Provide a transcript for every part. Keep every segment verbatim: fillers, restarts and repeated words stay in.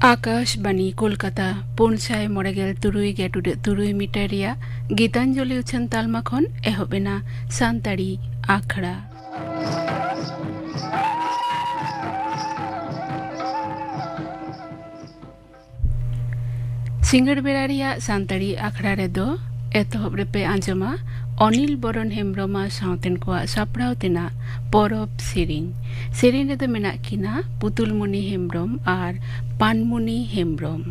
ᱟᱠᱟᱥᱵᱟᱱᱤ ᱠᱳᱞᱠᱟᱛᱟ, ᱯᱩᱱ ᱥᱟᱭ ᱢᱚᱬᱮ ᱜᱮᱞ ᱛᱩᱨᱩᱭ ᱜᱮᱴ ᱩᱰᱟᱹᱜ ᱛᱩᱨᱩᱭ ᱢᱤᱴᱟᱨ ᱨᱮᱭᱟᱜ ᱜᱤᱛᱟᱧᱡᱚᱞᱤ ᱩᱪᱷᱟᱹᱱ ᱛᱟᱞᱢᱟ ᱠᱷᱚᱱ ᱮᱦᱚᱵ ᱮᱱᱟ ᱥᱟᱱᱛᱟᱲᱤ ᱟᱠᱷᱲᱟ᱾ ᱥᱤᱸᱜᱟᱹᱲ ᱵᱮᱲᱟ ᱨᱮᱭᱟᱜ ᱥᱟᱱᱛᱟᱲᱤ ᱟᱠᱷᱲᱟ ᱨᱮᱫᱚ ᱮᱛᱚᱦᱚᱵ ᱨᱮᱯᱮ ᱟᱸᱡᱚᱢᱟ ᱚᱱᱤᱞ ᱵᱚᱨᱚᱱ ᱦᱮᱢᱵᱽᱨᱚᱢ ᱟᱨ ᱥᱟᱶᱛᱮᱱ ᱠᱚᱣᱟᱜ ᱥᱟᱯᱲᱟᱣ ᱛᱮᱱᱟᱜ ᱯᱚᱨᱚᱵᱽ ᱥᱮᱨᱮᱧ᱾ ᱥᱮᱨᱮᱧ ᱨᱮᱫᱚ ᱢᱮᱱᱟᱜ ᱠᱤᱱᱟ ᱯᱩᱛᱩᱞᱢᱩᱱᱤ ᱦᱮᱢᱵᱽᱨᱚᱢ ᱟᱨ ᱯᱟᱱᱢᱩᱱᱤ ᱦᱮᱢᱵᱽᱨᱚᱢ᱾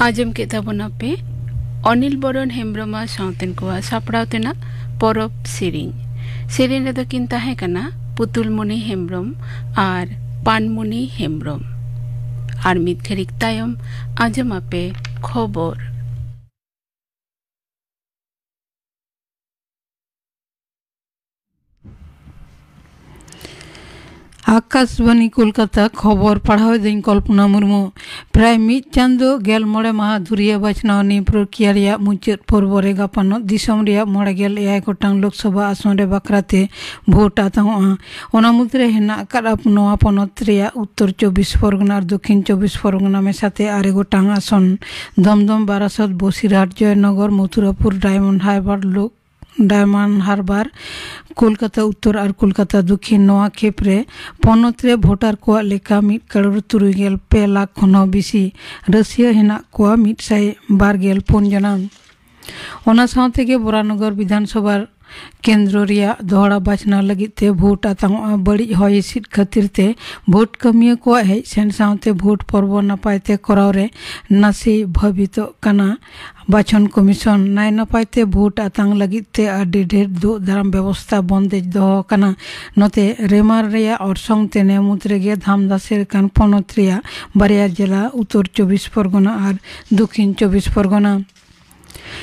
ᱟᱸᱡᱚᱢ ᱠᱮᱫ ᱛᱟᱵᱚᱱᱟᱯᱮ ᱚᱱᱤᱞ ᱵᱚᱨᱚᱱ ᱦᱮᱢᱵᱨᱚᱢ ᱟᱨ ᱥᱟᱶᱛᱮᱱ ᱠᱚᱣᱟᱜ ᱥᱟᱯᱲᱟᱣ ᱛᱮᱱᱟᱜ ᱯᱚᱨᱚᱵᱽ ᱥᱮᱨᱮᱧ᱾ ᱥᱮᱨᱮᱧ ᱨᱮᱫᱚ ᱠᱤᱱ ᱛᱟᱦᱮᱸ ᱠᱟᱱᱟ ᱯᱩᱛᱩᱞᱢᱩᱱᱤ ᱦᱮᱢᱵᱨᱚᱢ ᱟᱨ ᱯᱟᱱᱢᱩᱱᱤ ᱦᱮᱢᱵᱨᱚᱢ᱾ ᱟᱨ ᱢᱤᱫ ᱜᱷᱟᱹᱲᱤᱡ ᱛᱟᱭᱚᱢ ᱟᱸᱡᱚᱢᱟᱯᱮ ᱠᱷᱚᱵᱚᱨ᱾ ᱟᱠᱟᱥᱵᱟᱱᱤ ᱠᱳᱞᱠᱟᱛᱟ, ᱠᱷᱚᱵᱚᱨ ᱯᱟᱲᱦᱟᱣ ᱮᱫᱟᱹᱧ ᱠᱚᱞᱯᱚᱱᱟ ᱢᱩᱨᱢᱩ᱾ ᱯᱨᱟᱭ ᱢᱤᱫ ᱪᱟᱸᱫᱚ ᱜᱮᱞ ᱢᱚᱬᱮ ᱢᱟᱦᱟ ᱫᱷᱩᱨᱤᱭᱟᱹ ᱵᱟᱪᱷᱱᱟᱣ ᱱᱤᱭᱟᱹ ᱯᱨᱚᱠᱨᱤᱭᱟ ᱨᱮᱭᱟᱜ ᱢᱩᱪᱟᱹᱫ ᱯᱚᱨᱵᱚ ᱨᱮ ᱜᱟᱯᱟᱱᱚᱜ ᱫᱤᱥᱚᱢ ᱨᱮᱭᱟᱜ ᱢᱚᱬᱮ ᱜᱮᱞ ᱮᱭᱟᱭ ᱜᱚᱴᱟᱝ ᱞᱳᱠᱥᱚᱵᱷᱟ ᱟᱥᱚᱱ ᱨᱮ ᱵᱟᱠᱷᱨᱟᱛᱮ ᱵᱷᱳᱴ ᱟᱛᱟᱝᱚᱜᱼᱟ᱾ ᱚᱱᱟ ᱢᱩᱫᱽᱨᱮ ᱦᱮᱱᱟᱜ ᱟᱠᱟᱫᱼᱟ ᱱᱚᱣᱟ ᱯᱚᱱᱚᱛ ᱨᱮᱭᱟᱜ ᱩᱛᱛᱚᱨ ᱪᱚᱵᱵᱤᱥ ᱯᱚᱨᱜᱚᱱᱟ ᱟᱨ ᱫᱚᱠᱠᱷᱤᱱ ᱪᱚᱵᱵᱤᱥ ᱯᱚᱨᱜᱚᱱᱟ ᱢᱮᱥᱟᱛᱮ ᱟᱨᱮ ᱜᱚᱴᱟᱝ ᱟᱥᱚᱱ, ᱫᱚᱢᱫᱚᱢ, ᱵᱟᱨᱟᱥᱚᱛ, ᱵᱚᱥᱤᱨᱦᱟᱴ, ᱡᱚᱭᱱᱚᱜᱚᱨ, ᱢᱚᱛᱷᱩᱨᱟᱯᱩᱨ, ᱰᱟᱭᱢᱚᱱᱰ ᱦᱟᱨᱵᱟᱨ, ᱞᱳᱠ ᱰᱟᱭᱢᱚᱱᱰ ᱦᱟᱨᱵᱟᱨ, ᱠᱳᱞᱠᱟᱛᱟ ᱩᱛᱛᱚᱨ ᱟᱨ ᱠᱳᱞᱠᱟᱛᱟ ᱫᱚᱠᱠᱷᱤᱱ᱾ ᱱᱚᱣᱟ ᱠᱷᱮᱯ ᱨᱮ ᱯᱚᱱᱚᱛ ᱨᱮ ᱵᱷᱳᱴᱟᱨ ᱠᱚᱣᱟᱜ ᱞᱮᱠᱟ ᱢᱤᱫ ᱠᱟᱨᱳᱲ ᱛᱩᱨᱩᱭ ᱜᱮᱞ ᱯᱮ ᱞᱟᱠᱷ ᱠᱷᱚᱱ ᱦᱚᱸ ᱵᱮᱥᱤ ᱨᱟᱹᱥᱤᱭᱟᱹ ᱦᱮᱱᱟᱜ ᱠᱚᱣᱟ ᱢᱤᱫ ᱥᱟᱭ ᱵᱟᱨ ᱜᱮᱞ ᱯᱩᱱ ᱡᱚᱱᱟ᱾ ᱚᱱᱟ ᱥᱟᱶ ᱛᱮᱜᱮ ᱵᱚᱨᱟᱱᱚᱜᱚᱨ ᱵᱤᱫᱷᱟᱱ ᱥᱚᱵᱷᱟ ᱠᱮᱱᱫᱨᱚ ᱨᱮᱭᱟᱜ ᱫᱚᱦᱲᱟ ᱵᱟᱪᱷᱱᱟᱣ ᱞᱟᱹᱜᱤᱫ ᱛᱮ ᱵᱷᱳᱴ ᱟᱛᱟᱝᱚᱜᱼᱟ᱾ ᱵᱟᱹᱲᱤᱡ ᱦᱚᱭ ᱦᱤᱸᱥᱤᱫ ᱠᱷᱟᱹᱛᱤᱨ ᱛᱮ ᱵᱷᱳᱴ ᱠᱟᱹᱢᱤᱭᱟᱹ ᱠᱚᱣᱟᱜ ᱦᱮᱡ ᱥᱮᱱ ᱥᱟᱶᱛᱮ ᱵᱷᱳᱴ ᱯᱚᱨᱵᱚ ᱱᱟᱯᱟᱭ ᱛᱮ ᱠᱚᱨᱟᱣ ᱨᱮ ᱱᱟᱥᱮ ᱵᱷᱟᱹᱵᱤᱛᱚᱜ ᱠᱟᱱᱟ᱾ ᱵᱟᱪᱷᱚᱱ ᱠᱚᱢᱤᱥᱚᱱ ᱱᱟᱭ ᱱᱟᱯᱟᱭ ᱛᱮ ᱵᱷᱳᱴ ᱟᱛᱟᱝ ᱞᱟᱹᱜᱤᱫ ᱛᱮ ᱟᱹᱰᱤ ᱰᱷᱮᱨ ᱫᱩᱜ ᱫᱟᱨᱟᱢ ᱵᱮᱵᱚᱥᱛᱷᱟ ᱵᱚᱱᱫᱮᱡ ᱫᱚᱦᱚ ᱟᱠᱟᱱᱟ᱾ ᱱᱚᱛᱮ ᱨᱮᱢᱟᱨ ᱨᱮᱭᱟᱜ ᱚᱨᱥᱚᱝ ᱛᱮ ᱱᱮ ᱢᱩᱫᱽ ᱨᱮᱜᱮ ᱫᱷᱟᱢᱫᱟ ᱥᱮᱨ ᱟᱠᱟᱱ ᱯᱚᱱᱚᱛ ᱨᱮᱭᱟᱜ ᱵᱟᱨᱭᱟ ᱡᱮᱞᱟ ᱩᱛᱛᱚᱨ ᱪᱚᱵᱵᱤᱥ ᱯᱚᱨᱜᱚᱱᱟ ᱟᱨ ᱫᱚᱠᱠᱷᱤᱱ ᱪᱚᱵᱵᱤᱥ ᱯᱚᱨᱜᱚᱱᱟ᱾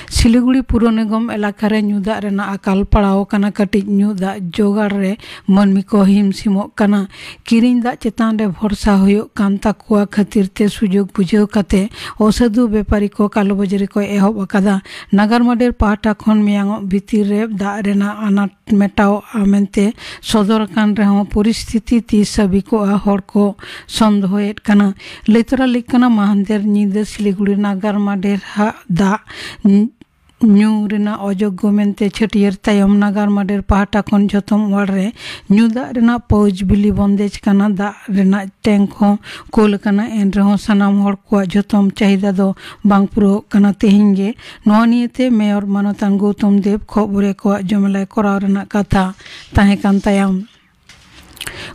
ᱥᱤᱞᱤᱜᱩᱲᱤ ᱯᱩᱨ ᱱᱤᱜᱚᱢ ᱮᱞᱟᱠᱟ ᱨᱮ ᱧᱩ ᱫᱟᱜ ᱨᱮᱱᱟᱜ ᱟᱠᱟᱞ ᱯᱟᱲᱟᱣ ᱟᱠᱟᱱᱟ᱾ ᱠᱟᱹᱴᱤᱡ ᱧᱩ ᱫᱟᱜ ᱡᱚᱜᱟᱲ ᱨᱮ ᱢᱟᱹᱱᱢᱤ ᱠᱚ ᱦᱤᱢ ᱥᱤᱢᱚᱜ ᱠᱟᱱᱟ᱾ ᱠᱤᱨᱤᱧ ᱫᱟᱜ ᱪᱮᱛᱟᱱ ᱨᱮ ᱵᱷᱚᱨᱥᱟ ᱦᱩᱭᱩᱜ ᱠᱟᱱ ᱛᱟᱠᱚᱣᱟ ᱠᱷᱟᱹᱛᱤᱨ ᱛᱮ ᱥᱩᱡᱳᱜᱽ ᱵᱩᱡᱷᱟᱹᱣ ᱠᱟᱛᱮ ᱚᱥᱟᱹᱫᱷᱩ ᱵᱮᱯᱟᱨᱤ ᱠᱚ ᱠᱟᱞᱚᱵᱟᱡᱟᱨᱤ ᱠᱚ ᱮᱦᱚᱵ ᱟᱠᱟᱫᱟ᱾ ᱱᱟᱜᱟᱨ ᱢᱟᱰᱮᱨ ᱯᱟᱦᱴᱟ ᱠᱷᱚᱱ ᱢᱮᱭᱟᱝᱚᱜ ᱵᱷᱤᱛᱤᱨ ᱨᱮ ᱫᱟᱜ ᱨᱮᱱᱟᱜ ᱟᱱᱟᱴ ᱢᱮᱴᱟᱣᱜᱼᱟ ᱢᱮᱱᱛᱮ ᱥᱚᱫᱚᱨ ᱟᱠᱟᱱ ᱨᱮᱦᱚᱸ ᱯᱚᱨᱤᱥᱛᱷᱤᱛᱤ ᱛᱤᱥ ᱦᱟᱹᱵᱤᱠᱚᱜᱼᱟ ᱦᱚᱲ ᱠᱚ ᱥᱚᱱᱫᱮᱦᱚᱭᱮᱫ ᱠᱟᱱᱟ᱾ ᱞᱟᱹᱭ ᱛᱚᱨᱟ ᱞᱮᱠ ᱠᱟᱱᱟ ᱢᱟᱦᱟᱱᱫᱮᱨ ᱧᱤᱫᱟᱹ ᱥᱤᱞᱤᱜᱩᱲᱤ ᱱᱟᱜᱟᱨ ᱢᱟᱰᱮᱨ ᱦᱟᱜ ᱫᱟᱜ ᱧᱩ ᱨᱮᱱᱟᱜ ᱚᱡᱳᱜᱽᱜᱚ ᱢᱮᱱᱛᱮ ᱪᱷᱟᱹᱴᱭᱟᱹᱨ ᱛᱟᱭᱚᱢ ᱱᱟᱜᱟᱨ ᱢᱟᱰᱮᱨ ᱯᱟᱦᱴᱟ ᱠᱷᱚᱱ ᱡᱷᱚᱛᱚᱢ ᱚᱣᱟᱨᱰ ᱨᱮ ᱧᱩ ᱫᱟᱜ ᱨᱮᱱᱟᱜ ᱯᱟᱣᱩᱪ ᱵᱤᱞᱤ ᱵᱚᱱᱫᱮᱡ ᱠᱟᱱᱟ᱾ ᱫᱟᱜ ᱨᱮᱱᱟᱜ ᱴᱮᱝᱠ ᱦᱚᱸ ᱠᱳᱞ ᱟᱠᱟᱱᱟ᱾ ᱮᱱ ᱨᱮᱦᱚᱸ ᱥᱟᱱᱟᱢ ᱦᱚᱲ ᱠᱚᱣᱟᱜ ᱡᱷᱚᱛᱚᱢ ᱪᱟᱦᱤᱫᱟ ᱫᱚ ᱵᱟᱝ ᱯᱩᱨᱟᱹᱣᱚᱜ ᱠᱟᱱᱟ᱾ ᱛᱮᱦᱮᱧ ᱜᱮ ᱱᱚᱣᱟ ᱱᱤᱭᱮᱛᱮ ᱢᱮᱭᱚᱨ ᱢᱟᱱᱚᱛᱟᱱ ᱜᱳᱣᱛᱚᱢ ᱫᱮᱵᱽ ᱠᱷᱚᱵᱚᱨᱤᱭᱟᱹ ᱠᱚᱣᱟᱜ ᱡᱚᱢᱮᱞᱟᱭ ᱠᱚᱨᱟᱣ ᱨᱮᱱᱟᱜ ᱠᱟᱛᱷᱟ ᱛᱟᱦᱮᱸ ᱠᱟᱱ ᱛᱟᱭᱟ᱾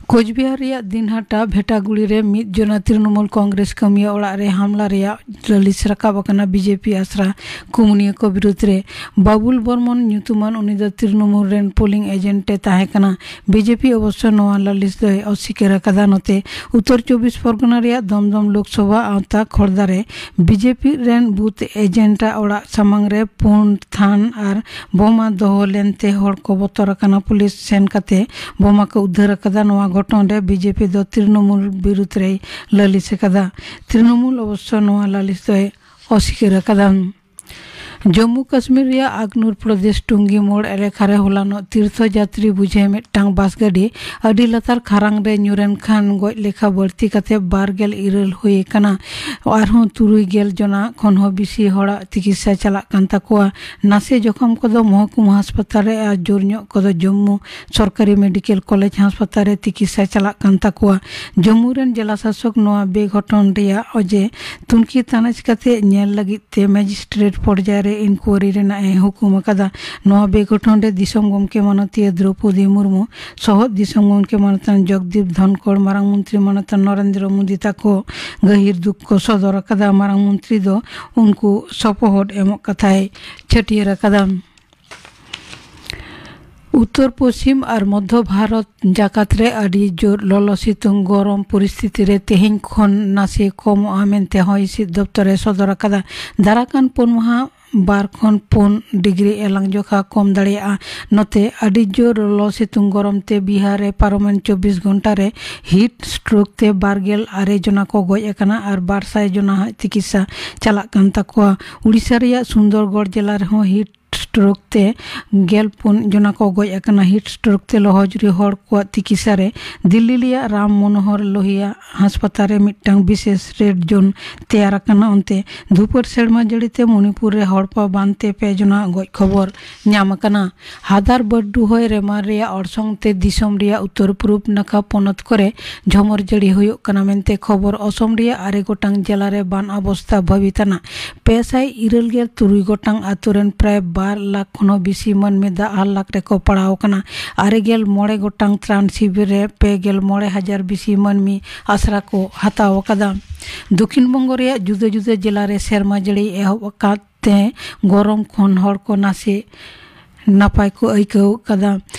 ᱠᱳᱪᱵᱤᱦᱟᱨ ᱨᱮᱭᱟᱜ ᱫᱤᱱᱦᱟᱴᱟ ᱵᱷᱮᱴᱟᱜᱩᱲᱤ ᱨᱮ ᱢᱤᱫ ᱡᱚᱱᱟ ᱛᱨᱤᱱᱚᱢᱩᱞ ᱠᱚᱝᱜᱨᱮᱥ ᱠᱟᱹᱢᱤᱭᱟᱹ ᱚᱲᱟᱜ ᱨᱮ ᱦᱟᱢᱞᱟ ᱨᱮᱭᱟᱜ ᱞᱟᱹᱞᱤᱥ ᱨᱟᱠᱟᱵ ᱟᱠᱟᱱᱟ ᱵᱤᱡᱮᱯᱤ ᱟᱥᱨᱟ ᱠᱩᱢᱩᱱᱤᱭᱟᱹ ᱠᱚ ᱵᱤᱨᱩᱫᱽ ᱨᱮ᱾ ᱵᱟᱵᱩᱞ ᱵᱚᱨᱢᱚᱱ ᱧᱩᱛᱩᱢᱟᱱ ᱩᱱᱤ ᱫᱚ ᱛᱨᱤᱱᱚᱢᱩᱞ ᱨᱮᱱ ᱯᱳᱞᱤᱝ ᱮᱡᱮᱱᱴ ᱮ ᱛᱟᱦᱮᱸ ᱠᱟᱱᱟ᱾ ᱵᱤᱡᱮᱯᱤ ᱚᱵᱚᱥᱥᱚ ᱱᱚᱣᱟ ᱞᱟᱹᱞᱤᱥ ᱫᱚᱭ ᱚᱥᱤᱠᱟᱹᱨ ᱟᱠᱟᱫᱟ᱾ ᱱᱚᱛᱮ ᱩᱛᱛᱚᱨ ᱪᱚᱵᱵᱤᱥ ᱯᱚᱨᱜᱚᱱᱟ ᱨᱮᱭᱟᱜ ᱫᱚᱢᱫᱚᱢ ᱞᱳᱠᱥᱚᱵᱷᱟ ᱟᱣᱛᱟ ᱠᱷᱚᱲᱫᱟ ᱨᱮ ᱵᱤᱡᱮᱯᱤ ᱨᱮᱱ ᱵᱩᱛᱷ ᱮᱡᱮᱱᱴ ᱟᱜ ᱚᱲᱟᱜ ᱥᱟᱢᱟᱝ ᱨᱮ ᱯᱩᱱ ᱛᱷᱟᱱ ᱟᱨ ᱵᱳᱢᱟ ᱫᱚᱦᱚ ᱞᱮᱱᱛᱮ ᱦᱚᱲ ᱠᱚ ᱵᱚᱛᱚᱨ ᱟᱠᱟᱱᱟ᱾ ᱯᱩᱞᱤᱥ ᱥᱮᱱ ᱠᱟᱛᱮ ᱵᱳᱢᱟ ᱠᱚ ᱩᱫᱽᱫᱷᱟᱹᱨ ᱟᱠᱟᱫᱟ᱾ ᱱᱚᱣᱟ ᱜᱷᱚᱴᱚᱱ ᱨᱮ ᱵᱤᱡᱮᱯᱤ ᱫᱚ ᱛᱨᱤᱱᱚᱢᱩᱞ ᱵᱤᱨᱩᱫᱽ ᱨᱮᱭ ᱞᱟᱹᱞᱤᱥ ᱟᱠᱟᱫᱟ᱾ ᱛᱨᱤᱱᱚᱢᱩᱞ ᱚᱵᱚᱥᱥᱚ ᱱᱚᱣᱟ ᱞᱟᱹᱞᱤᱥ ᱫᱚᱭ ᱚᱥᱤᱠᱟᱹᱨ ᱟᱠᱟᱫᱟ᱾ ᱡᱚᱢᱢᱩ ᱠᱟᱥᱢᱤᱨ ᱨᱮᱭᱟᱜ ᱟᱜᱽᱱᱩᱨ ᱯᱨᱚᱫᱮᱥ ᱴᱩᱝᱜᱤ ᱢᱳᱲ ᱮᱞᱟᱠᱟ ᱨᱮ ᱦᱚᱞᱟᱱᱚᱜ ᱛᱤᱨᱛᱷᱚ ᱡᱟᱛᱨᱤ ᱵᱩᱡᱷᱟᱹ ᱢᱤᱫᱴᱟᱝ ᱵᱟᱥ ᱜᱟᱹᱰᱤ ᱟᱹᱰᱤ ᱞᱟᱛᱟᱨ ᱠᱷᱟᱨᱟᱝ ᱨᱮ ᱧᱩᱨᱮᱱ ᱠᱷᱟᱱ ᱜᱚᱡ ᱞᱮᱠᱷᱟ ᱵᱟᱹᱲᱛᱤ ᱠᱟᱛᱮ ᱵᱟᱨ ᱜᱮᱞ ᱤᱨᱟᱹᱞ ᱦᱩᱭ ᱟᱠᱟᱱᱟ᱾ ᱟᱨᱦᱚᱸ ᱛᱩᱨᱩᱭ ᱜᱮᱞ ᱡᱚᱱᱟ ᱠᱷᱚᱱ ᱦᱚᱸ ᱵᱤᱥᱤ ᱦᱚᱲᱟᱜ ᱛᱤᱠᱤᱥᱥᱟ ᱪᱟᱞᱟᱜ ᱠᱟᱱ ᱛᱟᱠᱚᱣᱟ᱾ ᱱᱟᱥᱮ ᱡᱚᱠᱷᱚᱢ ᱠᱚᱫᱚ ᱢᱚᱦᱠᱩᱢᱟ ᱦᱟᱥᱯᱟᱛᱟᱞ ᱨᱮ ᱟᱨ ᱡᱳᱨ ᱧᱚᱜ ᱠᱚᱫᱚ ᱡᱚᱢᱢᱩ ᱥᱚᱨᱠᱟᱨᱤ ᱢᱮᱰᱤᱠᱮᱞ ᱠᱚᱞᱮᱡᱽ ᱦᱟᱥᱯᱟᱛᱟᱞ ᱨᱮ ᱛᱤᱠᱤᱥᱥᱟ ᱪᱟᱞᱟᱜ ᱠᱟᱱ ᱛᱟᱠᱚᱣᱟ᱾ ᱡᱚᱢᱢᱩ ᱨᱮᱱ ᱡᱮᱞᱟ ᱥᱟᱥᱚᱠ ᱱᱚᱣᱟ ᱵᱮᱜᱷᱚᱴᱚᱱ ᱨᱮᱭᱟᱜ ᱚᱡᱮ ᱛᱩᱱᱠᱷᱤ ᱛᱟᱱᱟᱪ ᱠᱟᱛᱮ ᱧᱮᱞ ᱞᱟᱹᱜᱤᱫ ᱛᱮ ᱢᱮᱡᱤᱥᱴᱨᱮᱴ ᱯᱚᱨᱡᱟᱭ ᱨᱮ ᱤᱱᱠᱩᱭᱟᱨᱤ ᱨᱮᱱᱟᱜ ᱮ ᱦᱩᱠᱩᱢ ᱟᱠᱟᱫᱟ᱾ ᱱᱚᱣᱟ ᱵᱮᱜᱷᱚᱴᱚᱱ ᱨᱮ ᱫᱤᱥᱚᱢ ᱜᱚᱢᱠᱮ ᱢᱟᱱᱚᱛᱤᱭᱟᱹ ᱫᱨᱚᱣᱯᱚᱫᱤ ᱢᱩᱨᱢᱩ, ᱥᱚᱦᱚᱫ ᱫᱤᱥᱚᱢ ᱜᱚᱢᱠᱮ ᱢᱟᱱᱚᱛᱟᱱ ᱡᱚᱜᱽᱫᱤᱯ ᱫᱷᱚᱱᱠᱚᱲ, ᱢᱟᱨᱟᱝ ᱢᱚᱱᱛᱨᱤ ᱢᱟᱱᱚᱛᱟᱱ ᱱᱚᱨᱮᱱᱫᱨᱚ ᱢᱳᱫᱤ ᱛᱟᱠᱚ ᱜᱟᱹᱦᱤᱨ ᱫᱩᱠ ᱠᱚ ᱥᱚᱫᱚᱨ ᱟᱠᱟᱫᱟ᱾ ᱢᱟᱨᱟᱝ ᱢᱚᱱᱛᱨᱤ ᱫᱚ ᱩᱱᱠᱩ ᱥᱚᱯᱚᱦᱚᱫ ᱮᱢᱚᱜ ᱠᱟᱛᱷᱟᱭ ᱪᱷᱟᱹᱴᱭᱟᱹᱨ ᱟᱠᱟᱫᱟ᱾ ᱩᱛᱛᱚᱨ ᱯᱚᱪᱷᱤᱢ ᱟᱨ ᱢᱚᱫᱷᱭᱚ ᱵᱷᱟᱨᱚᱛ ᱡᱟᱠᱟᱛ ᱨᱮ ᱟᱹᱰᱤ ᱡᱳᱨ ᱞᱚᱞᱚ ᱥᱤᱛᱩᱝ ᱜᱚᱨᱚᱢ ᱯᱚᱨᱤᱥᱛᱷᱤᱛᱤ ᱨᱮ ᱛᱮᱦᱮᱧ ᱠᱷᱚᱱ ᱱᱟᱥᱮ ᱠᱚᱢᱚᱜᱼᱟ ᱢᱮᱱᱛᱮ ᱦᱚᱭ ᱦᱤᱸᱥᱤᱫ ᱫᱚᱯᱛᱚᱨ ᱮ ᱥᱚᱫᱚᱨ ᱟᱠᱟᱫᱟ᱾ ᱫᱟᱨᱟᱠᱟᱱ ᱯᱩᱱ ᱢᱟᱦᱟ ᱵᱟᱨ ᱠᱷᱚᱱ ᱯᱩᱱ ᱰᱤᱜᱽᱨᱤ ᱮᱞᱟᱝ ᱡᱚᱠᱷᱟ ᱠᱚᱢ ᱫᱟᱲᱮᱭᱟᱜᱼᱟ᱾ ᱱᱚᱛᱮ ᱟᱹᱰᱤ ᱡᱳᱨ ᱞᱚᱞᱚ ᱥᱤᱛᱩᱝ ᱜᱚᱨᱚᱢ ᱛᱮ ᱵᱤᱦᱟᱨ ᱨᱮ ᱯᱟᱨᱚᱢᱮᱱ ᱪᱚᱵᱵᱤᱥ ᱜᱷᱚᱱᱴᱟ ᱨᱮ ᱦᱤᱴ ᱥᱴᱨᱳᱠ ᱛᱮ ᱵᱟᱨ ᱜᱮᱞ ᱟᱨᱮ ᱡᱚᱱᱟ ᱠᱚ ᱜᱚᱡ ᱟᱠᱟᱱᱟ ᱟᱨ ᱵᱟᱨ ᱥᱟᱭ ᱡᱚᱱᱟ ᱦᱟᱜ ᱛᱤᱠᱤᱥᱥᱟ ᱪᱟᱞᱟᱜ ᱠᱟᱱ ᱛᱟᱠᱚᱣᱟ᱾ ᱩᱲᱤᱥᱥᱟ ᱨᱮᱭᱟᱜ ᱥᱩᱱᱫᱚᱨᱜᱚᱲ ᱡᱮᱞᱟ ᱨᱮᱦᱚᱸ ᱦᱤᱴ ᱥᱴᱨᱳᱠ ᱛᱮ ᱜᱮᱞ ᱯᱩᱱ ᱡᱚᱱᱟ ᱠᱚ ᱜᱚᱡ ᱟᱠᱟᱱᱟ᱾ ᱦᱤᱴ ᱥᱴᱨᱳᱠ ᱛᱮ ᱞᱚᱦᱚᱡᱩᱨᱤ ᱦᱚᱲ ᱠᱚᱣᱟᱜ ᱛᱤᱠᱤᱥᱟ ᱨᱮ ᱫᱤᱞᱞᱤ ᱨᱮᱭᱟᱜ ᱨᱟᱢ ᱢᱚᱱᱳᱦᱚᱨ ᱞᱳᱦᱤᱭᱟ ᱦᱟᱥᱯᱟᱛᱟᱞ ᱨᱮ ᱢᱤᱫᱴᱟᱝ ᱵᱤᱥᱮᱥ ᱨᱮᱰ ᱡᱳᱱ ᱛᱮᱭᱟᱨ ᱟᱠᱟᱱᱟ᱾ ᱚᱱᱛᱮ ᱫᱷᱩᱯᱟᱹᱲ ᱥᱮᱨᱢᱟ ᱡᱟᱹᱲᱤ ᱛᱮ ᱢᱚᱱᱤᱯᱩᱨ ᱨᱮ ᱦᱚᱲᱯᱟ ᱵᱟᱱ ᱛᱮ ᱯᱮ ᱡᱚᱱᱟ ᱜᱚᱡ ᱠᱷᱚᱵᱚᱨ ᱧᱟᱢ ᱟᱠᱟᱱᱟ᱾ ᱦᱟᱫᱟᱨ ᱵᱟᱹᱨᱰᱩ ᱦᱚᱭ ᱨᱮᱢᱟᱨ ᱨᱮᱭᱟᱜ ᱚᱨᱥᱚᱝ ᱛᱮ ᱫᱤᱥᱚᱢ ᱨᱮᱭᱟᱜ ᱩᱛᱛᱚᱨ ᱯᱩᱨᱩᱵ ᱱᱟᱠᱷᱟ ᱯᱚᱱᱚᱛ ᱠᱚᱨᱮ ᱡᱷᱚᱢᱚᱨ ᱡᱟᱹᱲᱤ ᱦᱩᱭᱩᱜ ᱠᱟᱱᱟ ᱢᱮᱱᱛᱮ ᱠᱷᱚᱵᱚᱨ᱾ ᱚᱥᱚᱢ ᱨᱮᱭᱟᱜ ᱟᱨᱮ ᱜᱚᱴᱟᱝ ᱡᱮᱞᱟ ᱨᱮ ᱵᱟᱱ ᱚᱵᱚᱥᱛᱟ ᱵᱷᱟᱵᱤᱛ ᱟᱱᱟ᱾ ᱯᱮ ᱥᱟᱭ ᱤᱨᱟᱹᱞ ᱜᱮᱞ ᱛᱩᱨᱩᱭ ᱜᱚᱴᱟᱝ ᱟᱛᱳ ᱨᱮᱱ ᱯᱨᱟᱭ ᱵᱟᱨ ᱞᱟᱠᱷ ᱠᱷᱚᱱ ᱦᱚᱸ ᱵᱮᱥᱤ ᱢᱟᱹᱱᱢᱤ ᱫᱟᱜ ᱦᱟᱞᱞᱟᱠ ᱨᱮᱠᱚ ᱯᱟᱲᱟᱣ ᱟᱠᱟᱱᱟ᱾ ᱟᱨᱮ ᱜᱮᱞ ᱢᱚᱬᱮ ᱜᱚᱴᱟᱝ ᱛᱨᱟᱱ ᱥᱤᱵᱤᱨ ᱨᱮ ᱯᱮ ᱜᱮᱞ ᱢᱚᱬᱮ ᱦᱟᱡᱟᱨ ᱵᱮᱥᱤ ᱢᱟᱹᱱᱢᱤ ᱟᱥᱨᱟ ᱠᱚ ᱦᱟᱛᱟᱣ ᱟᱠᱟᱫᱟ᱾ ᱫᱚᱠᱷᱤᱱ ᱵᱚᱝᱜᱚ ᱨᱮᱭᱟᱜ ᱡᱩᱫᱟᱹ ᱡᱩᱫᱟᱹ ᱡᱮᱞᱟ ᱨᱮ ᱥᱮᱨᱢᱟ ᱡᱟᱹᱲᱤ ᱮᱦᱚᱵ ᱟᱠᱟᱫ ᱛᱮ ᱜᱚᱨᱚᱢ ᱠᱷᱚᱱ ᱦᱚᱲ ᱠᱚ ᱱᱟᱥᱮ ᱱᱟᱯᱟᱭ ᱠᱚ ᱟᱹᱭᱠᱟᱹᱣ ᱠᱟᱫᱟ᱾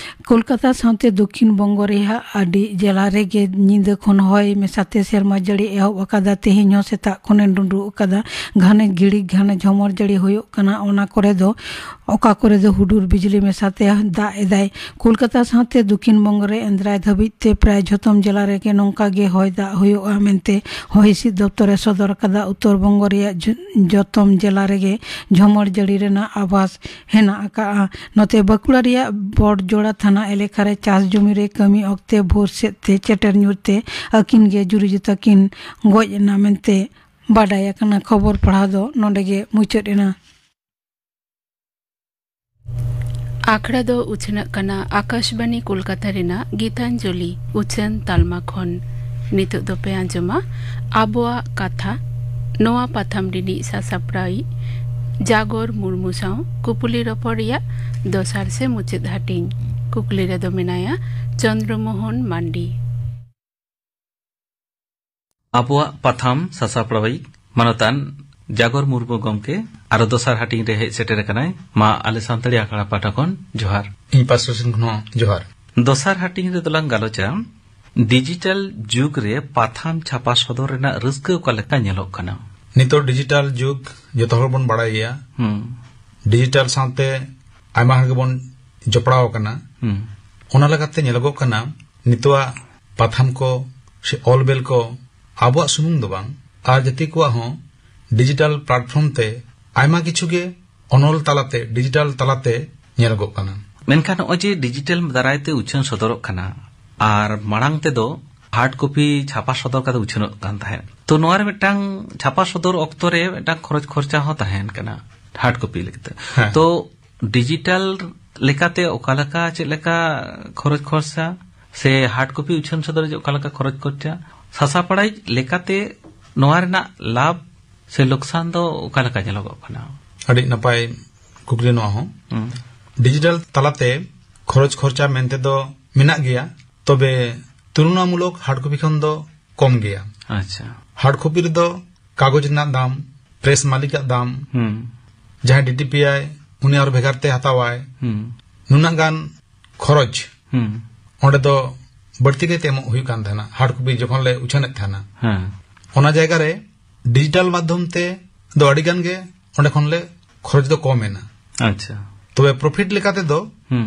ᱠᱳᱞᱠᱟᱛᱟ ᱥᱟᱶᱛᱮ ᱫᱚᱠᱷᱤᱱ ᱵᱚᱝᱜᱚ ᱨᱮᱭᱟᱜ ᱟᱹᱰᱤ ᱡᱮᱞᱟ ᱨᱮᱜᱮ ᱧᱤᱫᱟᱹ ᱠᱷᱚᱱ ᱦᱚᱭ ᱢᱮᱥᱟᱛᱮ ᱥᱮᱨᱢᱟ ᱡᱟᱹᱲᱤ ᱮᱦᱚᱵ ᱟᱠᱟᱫᱟ᱾ ᱛᱮᱦᱮᱧ ᱦᱚᱸ ᱥᱮᱛᱟᱜ ᱠᱷᱚᱱᱮ ᱰᱩᱸᱰᱨᱩᱜ ᱟᱠᱟᱫᱟ᱾ ᱜᱷᱟᱱᱮ ᱜᱷᱤᱲᱤ ᱜᱷᱟᱱᱮ ᱡᱷᱚᱢᱚᱨ ᱡᱟᱹᱲᱤ ᱦᱩᱭᱩᱜ ᱠᱟᱱᱟ᱾ ᱚᱱᱟ ᱠᱚᱨᱮ ᱫᱚ, ᱚᱠᱟ ᱠᱚᱨᱮ ᱫᱚ ᱦᱩᱰᱩᱨ ᱵᱤᱡᱽᱞᱤ ᱢᱮᱥᱟᱛᱮ ᱫᱟᱜ ᱮᱫᱟᱭ᱾ ᱠᱳᱞᱠᱟᱛᱟ ᱥᱟᱶᱛᱮ ᱫᱚᱠᱷᱤᱱ ᱵᱚᱝᱜᱚ ᱨᱮ ᱮᱱᱫᱨᱟᱭ ᱫᱷᱟᱹᱵᱤᱡ ᱛᱮ ᱯᱨᱟᱭ ᱡᱷᱚᱛᱚᱢ ᱡᱮᱞᱟ ᱨᱮᱜᱮ ᱱᱚᱝᱠᱟ ᱜᱮ ᱦᱚᱭ ᱫᱟᱜ ᱦᱩᱭᱩᱜᱼᱟ ᱢᱮᱱᱛᱮ ᱦᱚᱭ ᱦᱤᱸᱥᱤᱫ ᱫᱚᱯᱛᱚᱨᱮ ᱥᱚᱫᱚᱨ ᱟᱠᱟᱫᱟ᱾ ᱩᱛᱛᱚᱨ ᱵᱚᱝᱜᱚ ᱨᱮᱭᱟᱜ ᱡᱚ-, ᱡᱚᱛᱚᱢ ᱡᱮᱞᱟ ᱨᱮᱜᱮ ᱡᱷᱚᱢᱚᱨ ᱡᱟᱹᱲᱤ ᱨᱮᱱᱟᱜ ᱟᱵᱷᱟᱥ ᱦᱮᱱᱟᱜ ᱟᱠᱟᱜᱼᱟ᱾ ᱱᱚᱛᱮ ᱵᱟᱸᱠᱩᱲᱟ ᱨᱮᱭᱟᱜ ᱵᱚᱰᱡᱳᱲᱟ ᱛᱷᱟᱱᱟ ᱮᱞᱟᱠᱟ ᱨᱮ ᱪᱟᱥ ᱡᱚᱢᱤ ᱨᱮ ᱠᱟᱹᱢᱤ ᱚᱠᱛᱮ ᱵᱷᱳᱨ ᱥᱮᱫ ᱛᱮ ᱪᱮᱴᱮᱨ ᱧᱩᱨ ᱛᱮ ᱟᱹᱠᱤᱱ ᱜᱮ ᱡᱩᱨᱤ ᱡᱚᱛᱟ ᱠᱤᱱ ᱜᱚᱡ ᱮᱱᱟ ᱢᱮᱱᱛᱮ ᱵᱟᱰᱟᱭ ᱟᱠᱟᱱᱟ᱾ ᱠᱷᱚᱵᱚᱨ ᱯᱟᱲᱦᱟᱣ ᱫᱚ ᱱᱚᱰᱮ ᱜᱮ ᱢᱩᱪᱟᱹᱫ ᱮᱱᱟ᱾ ᱟᱠᱷᱲᱟ ᱫᱚ ᱩᱪᱷᱟᱹᱱᱚᱜ ᱠᱟᱱᱟ ᱟᱠᱟᱥᱵᱟᱱᱤ ᱠᱳᱞᱠᱟᱛᱟ ᱨᱮᱱᱟᱜ ᱜᱤᱛᱟᱧᱡᱚᱞᱤ ᱩᱪᱷᱟᱹᱱ ᱛᱟᱞᱢᱟ ᱠᱷᱚᱱ᱾ ᱱᱤᱛᱚᱜ ᱫᱚᱯᱮ ᱟᱸᱡᱚᱢᱟ ᱟᱵᱚᱣᱟᱜ ᱠᱟᱛᱷᱟ᱾ ᱱᱚᱣᱟ ᱯᱟᱛᱷᱟᱢ ᱨᱤᱱᱤᱡ ᱥᱟᱥᱟᱯᱲᱟᱣᱤᱡ ᱡᱟᱜᱚᱨ ᱢᱩᱨᱢᱩ ᱥᱟᱶ ᱠᱩᱯᱩᱞᱤ ᱨᱚᱯᱚᱲ ᱨᱮᱭᱟᱜ ᱫᱚᱥᱟᱨ ᱥᱮ ᱢᱩᱪᱟᱹᱫ ᱦᱟᱹᱴᱤᱧ᱾ ᱠᱩᱠᱞᱤ ᱨᱮᱫᱚ ᱢᱮᱱᱟᱭᱟ ᱪᱚᱱᱫᱨᱚ ᱢᱳᱦᱚᱱ ᱢᱟᱱᱰᱤ᱾ ᱟᱵᱚᱣᱟᱜ ᱯᱟᱛᱷᱟᱢ ᱥᱟᱥᱟᱯᱲᱟᱣᱤᱡ ᱢᱟᱱᱚᱛᱟᱱ ᱡᱟᱜᱚᱨ ᱢᱩᱨᱢᱩ ᱜᱚᱢᱠᱮ ᱟᱨᱚ ᱫᱚᱥᱟᱨ ᱦᱟᱹᱴᱤᱧ ᱨᱮ ᱦᱮᱡ ᱥᱮᱴᱮᱨ ᱟᱠᱟᱱᱟᱭ᱾ ᱢᱟ ᱟᱞᱮ ᱥᱟᱱᱛᱟᱲᱤ ᱟᱠᱷᱲᱟ ᱯᱟᱦᱴᱟ ᱠᱷᱚᱱ ᱡᱚᱦᱟᱨ᱾ ᱤᱧ ᱯᱟᱥᱴᱟ ᱥᱮᱱ ᱠᱷᱚᱱ ᱦᱚᱸ ᱡᱚᱦᱟᱨ᱾ ᱫᱚᱥᱟᱨ ᱦᱟᱹᱴᱤᱧ ᱨᱮᱫᱚ ᱞᱟᱝ ᱜᱟᱞᱚᱪᱟ ᱰᱤᱡᱤᱴᱟᱞ ᱡᱩᱜᱽ ᱨᱮ ᱯᱟᱛᱷᱟᱢ ᱪᱷᱟᱯᱟ ᱥᱚᱫᱚᱨ ᱨᱮᱱᱟᱜ ᱨᱟᱹᱥᱠᱟᱹ ᱚᱠᱟ ᱞᱮᱠᱟ ᱧᱮᱞᱚᱜ ᱠᱟᱱᱟ᱾ ᱱᱤᱛᱚᱜ ᱰᱤᱡᱤᱴᱟᱞ ᱡᱩᱜᱽ ᱡᱚᱛᱚ ᱦᱚᱲ ᱵᱚᱱ ᱵᱟᱲᱟᱭ ᱜᱮᱭᱟ᱾ ᱦᱩᱸ᱾ ᱰᱤᱡᱤᱴᱟᱞ ᱥᱟᱶᱛᱮ ᱟᱭᱢᱟ ᱦᱚᱲ ᱜᱮᱵᱚᱱ ᱡᱚᱯᱲᱟᱣ ᱟᱠᱟᱱᱟ᱾ ᱦᱩᱸ᱾ ᱚᱱᱟ ᱞᱮᱠᱟᱛᱮ ᱧᱮᱞᱚᱜᱚᱜ ᱠᱟᱱᱟ, ᱱᱤᱛᱚᱜᱟᱜ ᱯᱟᱛᱷᱟᱢ ᱠᱚ ᱥᱮ ᱚᱞ ᱵᱮᱞ ᱠᱚ ᱟᱵᱚᱣᱟᱜ ᱥᱩᱢᱩᱝ ᱫᱚ ᱵᱟᱝ, ᱟᱨ ᱡᱟᱹᱛᱤ ᱠᱚᱣᱟᱜ ᱦᱚᱸ ᱰᱤᱡᱤᱴᱟᱞ ᱯᱞᱟᱴᱯᱷᱚᱨᱢ ᱛᱮ ᱟᱭᱢᱟ ᱠᱤᱪᱷᱩ ᱜᱮ ᱚᱱᱚᱞ ᱛᱟᱞᱟᱛᱮ, ᱰᱤᱡᱤᱴᱟᱞ ᱛᱟᱞᱟᱛᱮ ᱧᱮᱞᱚᱜᱚᱜ ᱠᱟᱱᱟ᱾ ᱢᱮᱱᱠᱷᱟᱱ ᱱᱚᱜᱼᱚᱭ ᱡᱮ ᱰᱤᱡᱤᱴᱟᱞ ᱫᱟᱨᱟᱭ ᱛᱮ ᱩᱪᱷᱟᱹᱱ ᱥᱚᱫᱚᱨᱚᱜ ᱠᱟᱱᱟ, ᱟᱨ ᱢᱟᱲᱟᱝ ᱛᱮᱫᱚ ᱦᱟᱨᱰ ᱠᱚᱯᱤ ᱪᱷᱟᱯᱟ ᱥᱚᱫᱚᱨ ᱠᱟᱛᱮ ᱩᱪᱷᱟᱹᱱᱚᱜ ᱠᱟᱱ ᱛᱟᱦᱮᱸᱫ, ᱛᱚ ᱱᱚᱣᱟ ᱨᱮ ᱢᱤᱫᱴᱟᱝ ᱪᱷᱟᱯᱟ ᱥᱚᱫᱚᱨ ᱚᱠᱛᱚ ᱨᱮ ᱢᱤᱫᱴᱟᱝ ᱠᱷᱚᱨᱚᱪ ᱠᱷᱚᱨᱪᱟ ᱦᱚᱸ ᱛᱟᱦᱮᱱ ᱠᱟᱱᱟ ᱦᱟᱨᱰ ᱠᱚᱯᱤ ᱞᱟᱹᱜᱤᱫ ᱛᱮ᱾ ᱦᱮᱸ᱾ ᱛᱚ ᱰᱤᱡᱤᱴᱟᱞ ᱞᱮᱠᱟᱛᱮ ᱚᱠᱟ ᱞᱮᱠᱟ, ᱪᱮᱫ ᱞᱮᱠᱟ ᱠᱷᱚᱨᱚᱪ ᱠᱷᱚᱨᱪᱟ ᱥᱮ ᱦᱟᱨᱰ ᱠᱚᱯᱤ ᱩᱪᱷᱟᱹᱱ ᱥᱚᱫᱚᱨ ᱨᱮ ᱚᱠᱟ ᱞᱮᱠᱟ ᱠᱷᱚᱨᱚᱪ ᱠᱷᱚᱨᱪᱟ, ᱥᱟᱥᱟᱯᱲᱟᱣᱤᱡ ᱞᱮᱠᱟᱛᱮ ᱱᱚᱣᱟ ᱨᱮᱱᱟᱜ ᱞᱟᱵᱷ ᱥᱮ ᱞᱚᱠᱥᱟᱱ ᱫᱚ ᱚᱠᱟ ᱞᱮᱠᱟ ᱧᱮᱞᱚᱜᱚᱜ ᱠᱟᱱᱟ? ᱟᱹᱰᱤ ᱱᱟᱯᱟᱭ ᱠᱩᱠᱞᱤ ᱱᱚᱣᱟ ᱦᱚᱸ᱾ ᱦᱩᱸ᱾ ᱰᱤᱡᱤᱴᱟᱞ ᱛᱟᱞᱟᱛᱮ ᱠᱷᱚᱨᱚᱪ ᱠᱷᱚᱨᱪᱟ ᱢᱮᱱᱛᱮ ᱫᱚ ᱢᱮᱱᱟᱜ ᱜᱮᱭᱟ, ᱛᱚᱵᱮ ᱛᱩᱞᱚᱱᱟᱢᱩᱞᱚᱠ ᱦᱟᱨᱰ ᱠᱚᱯᱤ ᱠᱷᱚᱱ ᱫᱚ ᱠᱚᱢ ᱜᱮᱭᱟ᱾ ᱟᱪᱪᱷᱟ᱾ ᱦᱟᱨᱰ ᱠᱚᱯᱤ ᱨᱮᱫᱚ ᱠᱟᱜᱚᱡᱽ ᱨᱮᱱᱟᱜ ᱫᱟᱢ, ᱯᱨᱮᱥ ᱢᱟᱹᱞᱤᱠᱟᱜ ᱫᱟᱢ, ᱦᱩᱸ᱾ ᱡᱟᱦᱟᱸᱭ ᱰᱤᱴᱤᱯᱤ ᱟᱭ, ᱩᱱᱤ ᱟᱨᱚ ᱵᱷᱮᱜᱟᱨ ᱛᱮ ᱦᱟᱛᱟᱣᱟᱭ, ᱦᱩᱸ᱾ ᱱᱩᱱᱟᱹᱜ ᱜᱟᱱ ᱠᱷᱚᱨᱚᱪ ᱦᱩᱸ᱾ ᱚᱸᱰᱮ ᱫᱚ ᱵᱟᱹᱲᱛᱤ ᱠᱟᱭᱛᱮ ᱮᱢᱚᱜ ᱦᱩᱭᱩᱜ ᱠᱟᱱ ᱛᱟᱦᱮᱱᱟ, ᱦᱟᱨᱰ ᱠᱚᱯᱤ ᱡᱚᱠᱷᱚᱱ ᱞᱮ ᱩᱪᱷᱟᱹᱱᱮᱫ ᱛᱟᱦᱮᱱᱟ᱾ ᱦᱮᱸ᱾ ᱚᱱᱟ ᱡᱟᱭᱜᱟ ᱨᱮ ᱰᱤᱡᱤᱴᱟᱞ ᱢᱟᱫᱽᱫᱷᱚᱢ ᱛᱮ ᱫᱚ ᱟᱹᱰᱤ ᱜᱟᱱ ᱜᱮ ᱚᱸᱰᱮ ᱠᱷᱚᱱ ᱞᱮ ᱠᱷᱚᱨᱚᱪ ᱫᱚ ᱠᱚᱢ ᱮᱱᱟ᱾ ᱟᱪᱪᱷᱟ᱾ ᱛᱚᱵᱮ ᱯᱨᱚᱯᱷᱤᱴ ᱞᱮᱠᱟ ᱛᱮᱫᱚ ᱦᱩᱸ᱾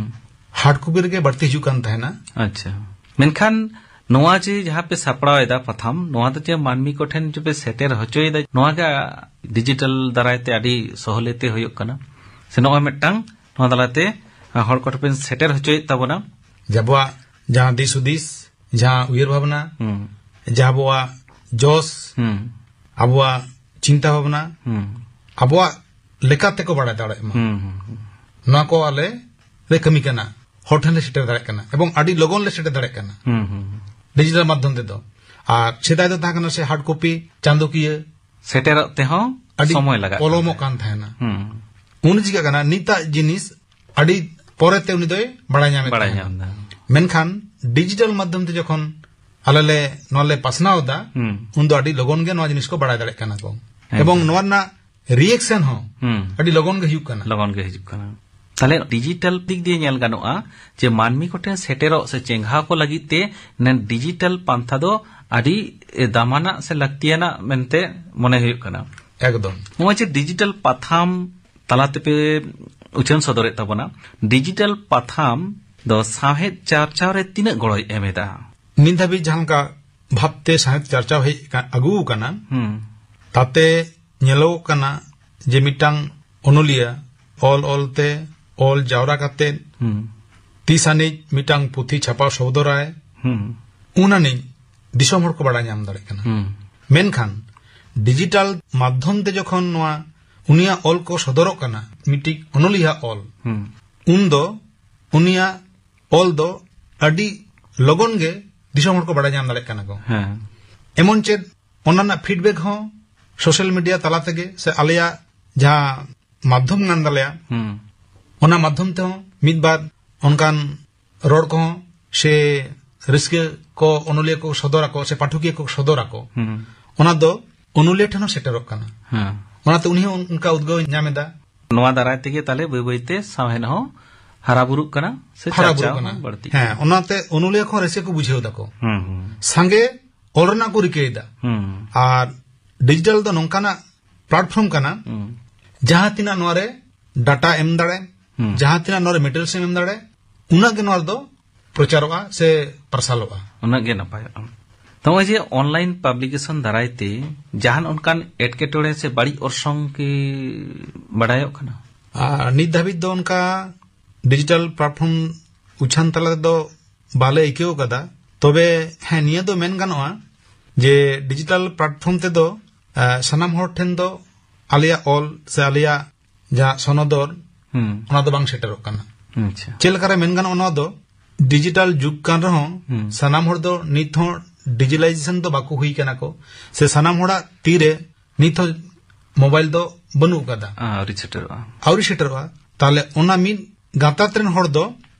ᱦᱟᱨᱰ ᱠᱚᱯᱤ ᱨᱮᱜᱮ ᱵᱟᱹᱲᱛᱤ ᱦᱤᱡᱩᱜ ᱠᱟᱱ ᱛᱟᱦᱮᱱᱟ᱾ ᱟᱪᱪᱷᱟ᱾ ᱢᱮᱱᱠᱷᱟᱱ ᱱᱚᱣᱟ ᱡᱮ ᱡᱟᱦᱟᱸ ᱯᱮ ᱥᱟᱯᱲᱟᱣ ᱮᱫᱟ ᱯᱟᱛᱷᱟᱢ, ᱱᱚᱣᱟ ᱫᱚ ᱪᱮ ᱢᱟᱹᱱᱢᱤ ᱠᱚᱴᱷᱮᱱ ᱪᱮ ᱯᱮ ᱥᱮᱴᱮᱨ ᱦᱚᱪᱚᱭᱮᱫᱟ, ᱱᱚᱣᱟ ᱜᱮ ᱰᱤᱡᱤᱴᱟᱞ ᱫᱟᱨᱟᱭ ᱛᱮ ᱟᱹᱰᱤ ᱥᱚᱦᱞᱮ ᱛᱮ ᱦᱩᱭᱩᱜ ᱠᱟᱱᱟ? ᱥᱮ ᱱᱚᱜᱼᱚᱭ ᱢᱤᱫᱴᱟᱝ ᱱᱚᱣᱟ ᱛᱟᱞᱟᱛᱮ ᱦᱚᱲ ᱠᱚᱴᱷᱮᱱ ᱯᱮ ᱥᱮᱴᱮᱨ ᱦᱚᱪᱚᱭᱮᱫ ᱛᱟᱵᱚᱱᱟ? ᱡᱮ ᱟᱵᱚᱣᱟᱜ ᱡᱟᱦᱟᱸ ᱫᱤᱥ ᱦᱩᱫᱤᱥ, ᱡᱟᱦᱟᱸ ᱩᱭᱦᱟᱹᱨ ᱵᱷᱟᱵᱽᱱᱟ, ᱦᱩᱸ᱾ ᱡᱟᱦᱟᱸ ᱟᱵᱚᱣᱟᱜ ᱡᱚᱥ, ᱦᱩᱸ᱾ ᱟᱵᱚᱣᱟᱜ ᱪᱤᱱᱛᱟ ᱵᱷᱟᱵᱽᱱᱟ, ᱦᱩᱸ᱾ ᱟᱵᱚᱣᱟᱜ ᱞᱮᱠᱟ ᱛᱮᱠᱚ ᱵᱟᱲᱟᱭ ᱫᱟᱲᱮᱭᱟᱜ ᱢᱟ᱾ ᱦᱩᱸ, ᱦᱩᱸ, ᱦᱩᱸ᱾ ᱱᱚᱣᱟ ᱠᱚ ᱟᱞᱮ ᱞᱮ ᱠᱟᱹᱢᱤ ᱠᱟᱱᱟ, ᱦᱚᱲ ᱴᱷᱮᱱ ᱞᱮ ᱥᱮᱴᱮᱨ ᱫᱟᱲᱮᱭᱟᱜ ᱠᱟᱱᱟ, ᱮᱵᱚᱝ ᱟᱹᱰᱤ ᱞᱚᱜᱚᱱ ᱞᱮ ᱥᱮᱴᱮᱨ ᱫᱟᱲᱮᱭᱟᱜ ᱠᱟᱱᱟ ᱦᱩᱸ, ᱦᱩᱸ, ᱦᱩᱸ᱾ ᱰᱤᱡᱤᱴᱟᱞ ᱢᱟᱫᱽᱫᱷᱚᱢ ᱛᱮᱫᱚ᱾ ᱟᱨ ᱥᱮᱫᱟᱭ ᱫᱚ ᱛᱟᱦᱮᱸ ᱠᱟᱱᱟ ᱥᱮ ᱦᱟᱨᱰ ᱠᱚᱯᱤ ᱪᱟᱸᱫᱚᱠᱤᱭᱟᱹ ᱥᱮᱴᱮᱨᱚᱜ ᱛᱮᱦᱚᱸ ᱟᱹᱰᱤ ᱥᱚᱢᱚᱭ ᱞᱟᱜᱟᱜ ᱠᱟᱱ ᱯᱚᱞᱚᱢᱚᱜ ᱛᱟᱦᱮᱸᱫ᱾ ᱠᱟᱱ ᱛᱟᱦᱮᱱᱟ᱾ ᱦᱩᱸ᱾ ᱩᱱ ᱪᱤᱠᱟᱹᱜ ᱠᱟᱱᱟ, ᱱᱤᱛᱟᱜ ᱡᱤᱱᱤᱥ ᱟᱹᱰᱤ ᱯᱚᱨᱮᱛᱮ ᱩᱱᱤ ᱫᱚᱭ ᱵᱟᱲᱟᱭ ᱧᱟᱢᱮᱫ ᱵᱟᱲᱟᱭ ᱛᱟᱦᱮᱱᱟ᱾ ᱧᱟᱢ ᱮᱫᱟ᱾ ᱢᱮᱱᱠᱷᱟᱱ ᱰᱤᱡᱤᱴᱟᱞ ᱢᱟᱫᱽᱫᱷᱚᱢ ᱛᱮ ᱡᱚᱠᱷᱚᱱ ᱟᱞᱮ ᱞᱮ ᱱᱚᱣᱟ ᱞᱮ ᱯᱟᱥᱱᱟᱣ ᱮᱫᱟ, ᱦᱩᱸ᱾ ᱩᱱ ᱫᱚ ᱟᱹᱰᱤ ᱞᱚᱜᱚᱱ ᱜᱮ ᱱᱚᱣᱟ ᱡᱤᱱᱤᱥ ᱠᱚ ᱵᱟᱲᱟᱭ ᱫᱟᱲᱮᱭᱟᱜ ᱠᱟᱱᱟ ᱠᱚ᱾ ᱮᱠᱫᱚᱢ᱾ ᱮᱵᱚᱝ ᱱᱚᱣᱟ ᱨᱮᱱᱟᱜ ᱨᱤᱭᱮᱠᱥᱚᱱ ᱦᱚᱸ ᱦᱩᱸ᱾ ᱟᱹᱰᱤ ᱞᱚᱜᱚᱱ ᱜᱮ ᱦᱩᱭᱩᱜ ᱠᱟᱱᱟ᱾ ᱞᱚᱜᱚᱱ ᱜᱮ ᱦᱤᱡᱩᱜ ᱠᱟᱱᱟ᱾ ᱛᱟᱦᱞᱮ ᱰᱤᱡᱤᱴᱟᱞ ᱫᱤᱠ ᱫᱤᱭᱮ ᱧᱮᱞ ᱜᱟᱱᱚᱜᱼᱟ ᱡᱮ ᱢᱟᱹᱱᱢᱤ ᱠᱚᱴᱷᱮᱱ ᱥᱮᱴᱮᱨᱚᱜ ᱥᱮ ᱪᱮᱸᱜᱷᱟᱣ ᱠᱚ ᱞᱟᱹᱜᱤᱫ ᱛᱮ ᱱᱮ ᱰᱤᱡᱤᱴᱟᱞ ᱯᱟᱱᱛᱷᱟ ᱫᱚ ᱟᱹᱰᱤ ᱫᱟᱢᱟᱱᱟᱜ ᱥᱮ ᱞᱟᱹᱠᱛᱤᱭᱟᱱᱟᱜ ᱢᱮᱱᱛᱮ ᱢᱚᱱᱮ ᱦᱩᱭᱩᱜ ᱠᱟᱱᱟ᱾ ᱮᱠᱫᱚᱢ᱾ ᱱᱚᱜᱼᱚᱭ ᱡᱮ ᱰᱤᱡᱤᱴᱟᱞ ᱯᱟᱛᱷᱟᱢ ᱛᱟᱞᱟ ᱛᱮᱯᱮ ᱩᱪᱷᱟᱹᱱ ᱥᱚᱫᱚᱨᱮᱫ ᱛᱟᱵᱚᱱᱟ, ᱰᱤᱡᱤᱴᱟᱞ ᱯᱟᱛᱷᱟᱢ ᱫᱚ ᱥᱟᱶᱦᱮᱫ ᱪᱟᱨᱪᱟᱣ ᱨᱮ ᱛᱤᱱᱟᱹᱜ ᱜᱚᱲᱚᱭ ᱮᱢ ᱮᱫᱟ? ᱱᱤᱛ ᱫᱷᱟᱹᱵᱤᱡ ᱡᱟᱦᱟᱸ ᱞᱮᱠᱟ ᱵᱷᱟᱵᱛᱮ ᱥᱟᱶᱦᱮᱫ ᱪᱟᱨᱪᱟᱣ ᱦᱮᱡ ᱟᱠᱟ-, ᱟᱹᱜᱩ ᱟᱠᱟᱱᱟ, ᱦᱩᱸ᱾ ᱛᱟᱛᱮ ᱧᱮᱞᱚᱜᱚᱜ ᱠᱟᱱᱟ ᱡᱮ ᱢᱤᱫᱴᱟᱝ ᱚᱱᱚᱞᱤᱭᱟᱹ ᱚᱞ ᱚᱞ ᱛᱮ, ᱚᱞ ᱡᱟᱣᱨᱟ ᱠᱟᱛᱮ, ᱦᱩᱸ᱾ ᱛᱤᱥ ᱟᱹᱱᱤᱡ ᱢᱤᱫᱴᱟᱝ ᱯᱩᱛᱷᱤ ᱪᱷᱟᱯᱟ ᱥᱚᱫᱚᱨᱟᱭ, ᱦᱩᱸ᱾ ᱩᱱ ᱟᱹᱱᱤᱡ ᱫᱤᱥᱚᱢ ᱦᱚᱲ ᱠᱚ ᱵᱟᱲᱟᱭ ᱧᱟᱢ ᱫᱟᱲᱮᱭᱟᱜ ᱠᱟᱱᱟ᱾ ᱦᱩᱸ᱾ ᱢᱮᱱᱠᱷᱟᱱ ᱰᱤᱡᱤᱴᱟᱞ ᱢᱟᱫᱽᱫᱷᱚᱢ ᱛᱮ ᱡᱚᱠᱷᱚᱱ ᱱᱚᱣᱟ ᱩᱱᱤᱭᱟᱜ ᱚᱞ ᱠᱚ ᱥᱚᱫᱚᱨᱚᱜ ᱠᱟᱱᱟ, ᱢᱤᱫᱴᱤᱡ ᱚᱱᱚᱞᱤᱭᱟᱹ ᱚᱞ, ᱦᱩᱸ᱾ ᱩᱱ ᱫᱚ ᱩᱱᱤᱭᱟᱜ ᱚᱞ ᱫᱚ ᱟᱹᱰᱤ ᱞᱚᱜᱚᱱ ᱜᱮ ᱫᱤᱥᱚᱢ ᱦᱚᱲ ᱠᱚ ᱵᱟᱲᱟᱭ ᱧᱟᱢ ᱫᱟᱲᱮᱭᱟᱜ ᱠᱟᱱᱟ ᱠᱚ᱾ ᱦᱮᱸ᱾ ᱮᱢᱚᱱ ᱪᱮᱫ ᱚᱱᱟ ᱨᱮᱱᱟᱜ ᱯᱷᱤᱰᱵᱮᱠ ᱦᱚᱸ ᱥᱳᱥᱟᱞ ᱢᱤᱰᱤᱭᱟ ᱛᱟᱞᱟ ᱛᱮᱜᱮ ᱥᱮ ᱟᱞᱮᱭᱟᱜ ᱡᱟᱦᱟᱸ ᱢᱟᱫᱽᱫᱷᱚᱢ ᱠᱟᱱ ᱛᱟᱞᱮᱭᱟ᱾ ᱦᱩᱸ᱾ ᱚᱱᱟ ᱢᱟᱫᱽᱫᱷᱚᱢ ᱛᱮᱦᱚᱸ ᱢᱤᱫ ᱵᱟᱨ ᱚᱱᱠᱟᱱ ᱨᱚᱲ ᱠᱚᱦᱚᱸ ᱥᱮ ᱨᱟᱹᱥᱠᱟᱹ ᱠᱚ ᱚᱱᱚᱞᱤᱭᱟᱹ ᱠᱚ ᱥᱚᱫᱚᱨ ᱟᱠᱚ ᱥᱮ ᱯᱟᱴᱷᱚᱠᱤᱭᱟᱹ ᱠᱚ ᱥᱚᱫᱚᱨ ᱟᱠᱚ, ᱦᱩᱸ᱾ ᱚᱱᱟ ᱫᱚ ᱚᱱᱚᱞᱤᱭᱟᱹ ᱴᱷᱮᱱ ᱦᱚᱸ ᱥᱮᱴᱮᱨᱚᱜ ᱠᱟᱱᱟ᱾ ᱦᱮᱸ᱾ ᱚᱱᱟᱛᱮ ᱩᱱᱤ ᱦᱚᱸ ᱚᱱᱠᱟ ᱩᱫᱽᱜᱟᱹᱣ ᱧᱟᱢ ᱮᱫᱟ᱾ ᱱᱚᱣᱟ ᱫᱟᱨᱟᱭ ᱛᱮᱜᱮ ᱛᱟᱦᱞᱮ ᱵᱟᱹᱭ ᱵᱟᱹᱭᱛᱮ ᱥᱟᱶᱦᱮᱫ ᱦᱚᱸ ᱦᱟᱨᱟ ᱵᱩᱨᱩᱜ ᱠᱟᱱᱟ ᱥᱮ ᱦᱟᱨᱟ ᱪᱟᱨᱪᱟᱣ ᱵᱩᱨᱩᱜ ᱠᱟᱱᱟ᱾ ᱦᱚᱸ ᱵᱟᱹᱲᱛᱤᱜ ᱦᱮᱸ, ᱠᱟᱱᱟ᱾ ᱚᱱᱟᱛᱮ ᱚᱱᱚᱞᱤᱭᱟᱹ ᱠᱚᱦᱚᱸ ᱨᱟᱹᱥᱠᱟᱹ ᱠᱚ ᱵᱩᱡᱷᱟᱹᱣ ᱫᱟᱠᱚ᱾ ᱦᱩᱸ, ᱦᱩᱸ᱾ ᱥᱟᱸᱜᱮ ᱚᱞ ᱨᱮᱱᱟᱜ ᱠᱚ ᱨᱤᱠᱟᱹᱭᱮᱫᱟ᱾ ᱦᱩᱸ᱾ ᱟᱨ ᱰᱤᱡᱤᱴᱟᱞ ᱫᱚ ᱱᱚᱝᱠᱟᱱᱟᱜ ᱯᱞᱟᱴᱯᱷᱚᱨᱢ ᱠᱟᱱᱟ, ᱦᱩᱸ᱾ ᱡᱟᱦᱟᱸ ᱛᱤᱱᱟᱹᱜ ᱱᱚᱣᱟ ᱨᱮ ᱰᱟᱴᱟ ᱮᱢ ᱫᱟᱲᱮ, ᱦᱩᱸ᱾ ᱡᱟᱦᱟᱸ ᱛᱤᱱᱟᱹᱜ ᱱᱚᱣᱟ ᱨᱮ ᱢᱮᱴᱮᱨᱤᱭᱟᱞᱥ ᱮᱢ ᱫᱟᱲᱮ, ᱩᱱᱟᱹᱜ ᱜᱮ ᱱᱚᱣᱟ ᱨᱮᱫᱚ ᱯᱨᱚᱪᱟᱨᱚᱜᱼᱟ ᱥᱮ ᱯᱟᱨᱥᱟᱞᱚᱜᱼᱟ᱾ ᱩᱱᱟᱹᱜ ᱜᱮ ᱱᱟᱯᱟᱭᱚᱜᱼᱟ᱾ ᱛᱚ ᱱᱚᱜᱼᱚᱭ ᱡᱮ ᱚᱱᱞᱟᱭᱤᱱ ᱯᱟᱵᱽᱞᱤᱠᱮᱥᱚᱱ ᱫᱟᱨᱟᱭ ᱛᱮ ᱡᱟᱦᱟᱱ ᱚᱱᱠᱟᱱ ᱮᱴᱠᱮᱴᱚᱬᱮ ᱥᱮ ᱵᱟᱹᱲᱤᱡ ᱚᱨᱥᱚᱝ ᱠᱤ ᱵᱟᱲᱟᱭᱚᱜ ᱠᱟᱱᱟ? ᱟᱨ ᱱᱤᱛ ᱫᱷᱟᱹᱵᱤᱡ ᱫᱚ ᱚᱱᱠᱟ ᱰᱤᱡᱤᱴᱟᱞ ᱯᱞᱟᱴᱯᱷᱚᱨᱢ ᱩᱪᱷᱟᱱ ᱛᱟᱞᱟ ᱨᱮᱫᱚ ᱵᱟᱞᱮ ᱟᱹᱭᱠᱟᱹᱣ ᱟᱠᱟᱫᱟ᱾ ᱛᱚᱵᱮ ᱦᱮᱸ, ᱱᱤᱭᱟᱹ ᱫᱚ ᱢᱮᱱ ᱜᱟᱱᱚᱜᱼᱟ ᱡᱮ ᱰᱤᱡᱤᱴᱟᱞ ᱯᱞᱟᱴᱯᱷᱚᱨᱢ ᱛᱮᱫᱚ, ᱮ, ᱥᱟᱱᱟᱢ ᱦᱚᱲ ᱴᱷᱮᱱ ᱫᱚ ᱟᱞᱮᱭᱟᱜ ᱚᱞ ᱥᱮ ᱟᱞᱮᱭᱟᱜ ᱡᱟᱦᱟᱸ ᱥᱚᱱᱚᱫᱚᱨ, ᱦᱩᱸ᱾ ᱚᱱᱟ ᱫᱚ ᱵᱟᱝ ᱥᱮᱴᱮᱨᱚᱜ ᱠᱟᱱᱟ᱾ ᱟᱪᱪᱷᱟ᱾ ᱪᱮᱫ ᱞᱮᱠᱟᱨᱮ ᱢᱮᱱ ᱜᱟᱱᱚᱜᱼᱟ, ᱱᱚᱣᱟ ᱫᱚ ᱰᱤᱡᱤᱴᱟᱞ ᱡᱩᱜᱽ ᱠᱟᱱ ᱨᱮᱦᱚᱸ, ᱦᱩᱸ᱾ ᱥᱟᱱᱟᱢ ᱦᱚᱲ ᱫᱚ ᱱᱤᱛ ᱦᱚᱸ ᱰᱤᱡᱤᱴᱟᱞᱟᱭᱡᱮᱥᱚᱱ ᱫᱚ ᱵᱟᱠᱚ ᱦᱩᱭ ᱠᱟᱱᱟ ᱠᱚ, ᱥᱮ ᱥᱟᱱᱟᱢ ᱦᱚᱲᱟᱜ ᱛᱤᱨᱮ ᱱᱤᱛ ᱦᱚᱸ ᱢᱳᱵᱟᱭᱤᱞ ᱫᱚ ᱵᱟᱹᱱᱩᱜ ᱟᱠᱟᱫᱟ᱾ ᱟᱹᱣᱨᱤ ᱥᱮᱴᱮᱨᱚᱜᱼᱟ᱾ ᱟᱹᱣᱨᱤ ᱥᱮᱴᱮᱨᱚᱜᱼᱟ᱾ ᱛᱟᱦᱞᱮ ᱚᱱᱟ ᱢᱤᱫ ᱜᱟᱛᱟᱠ ᱨᱮᱱ ᱦᱚᱲ ᱫᱚ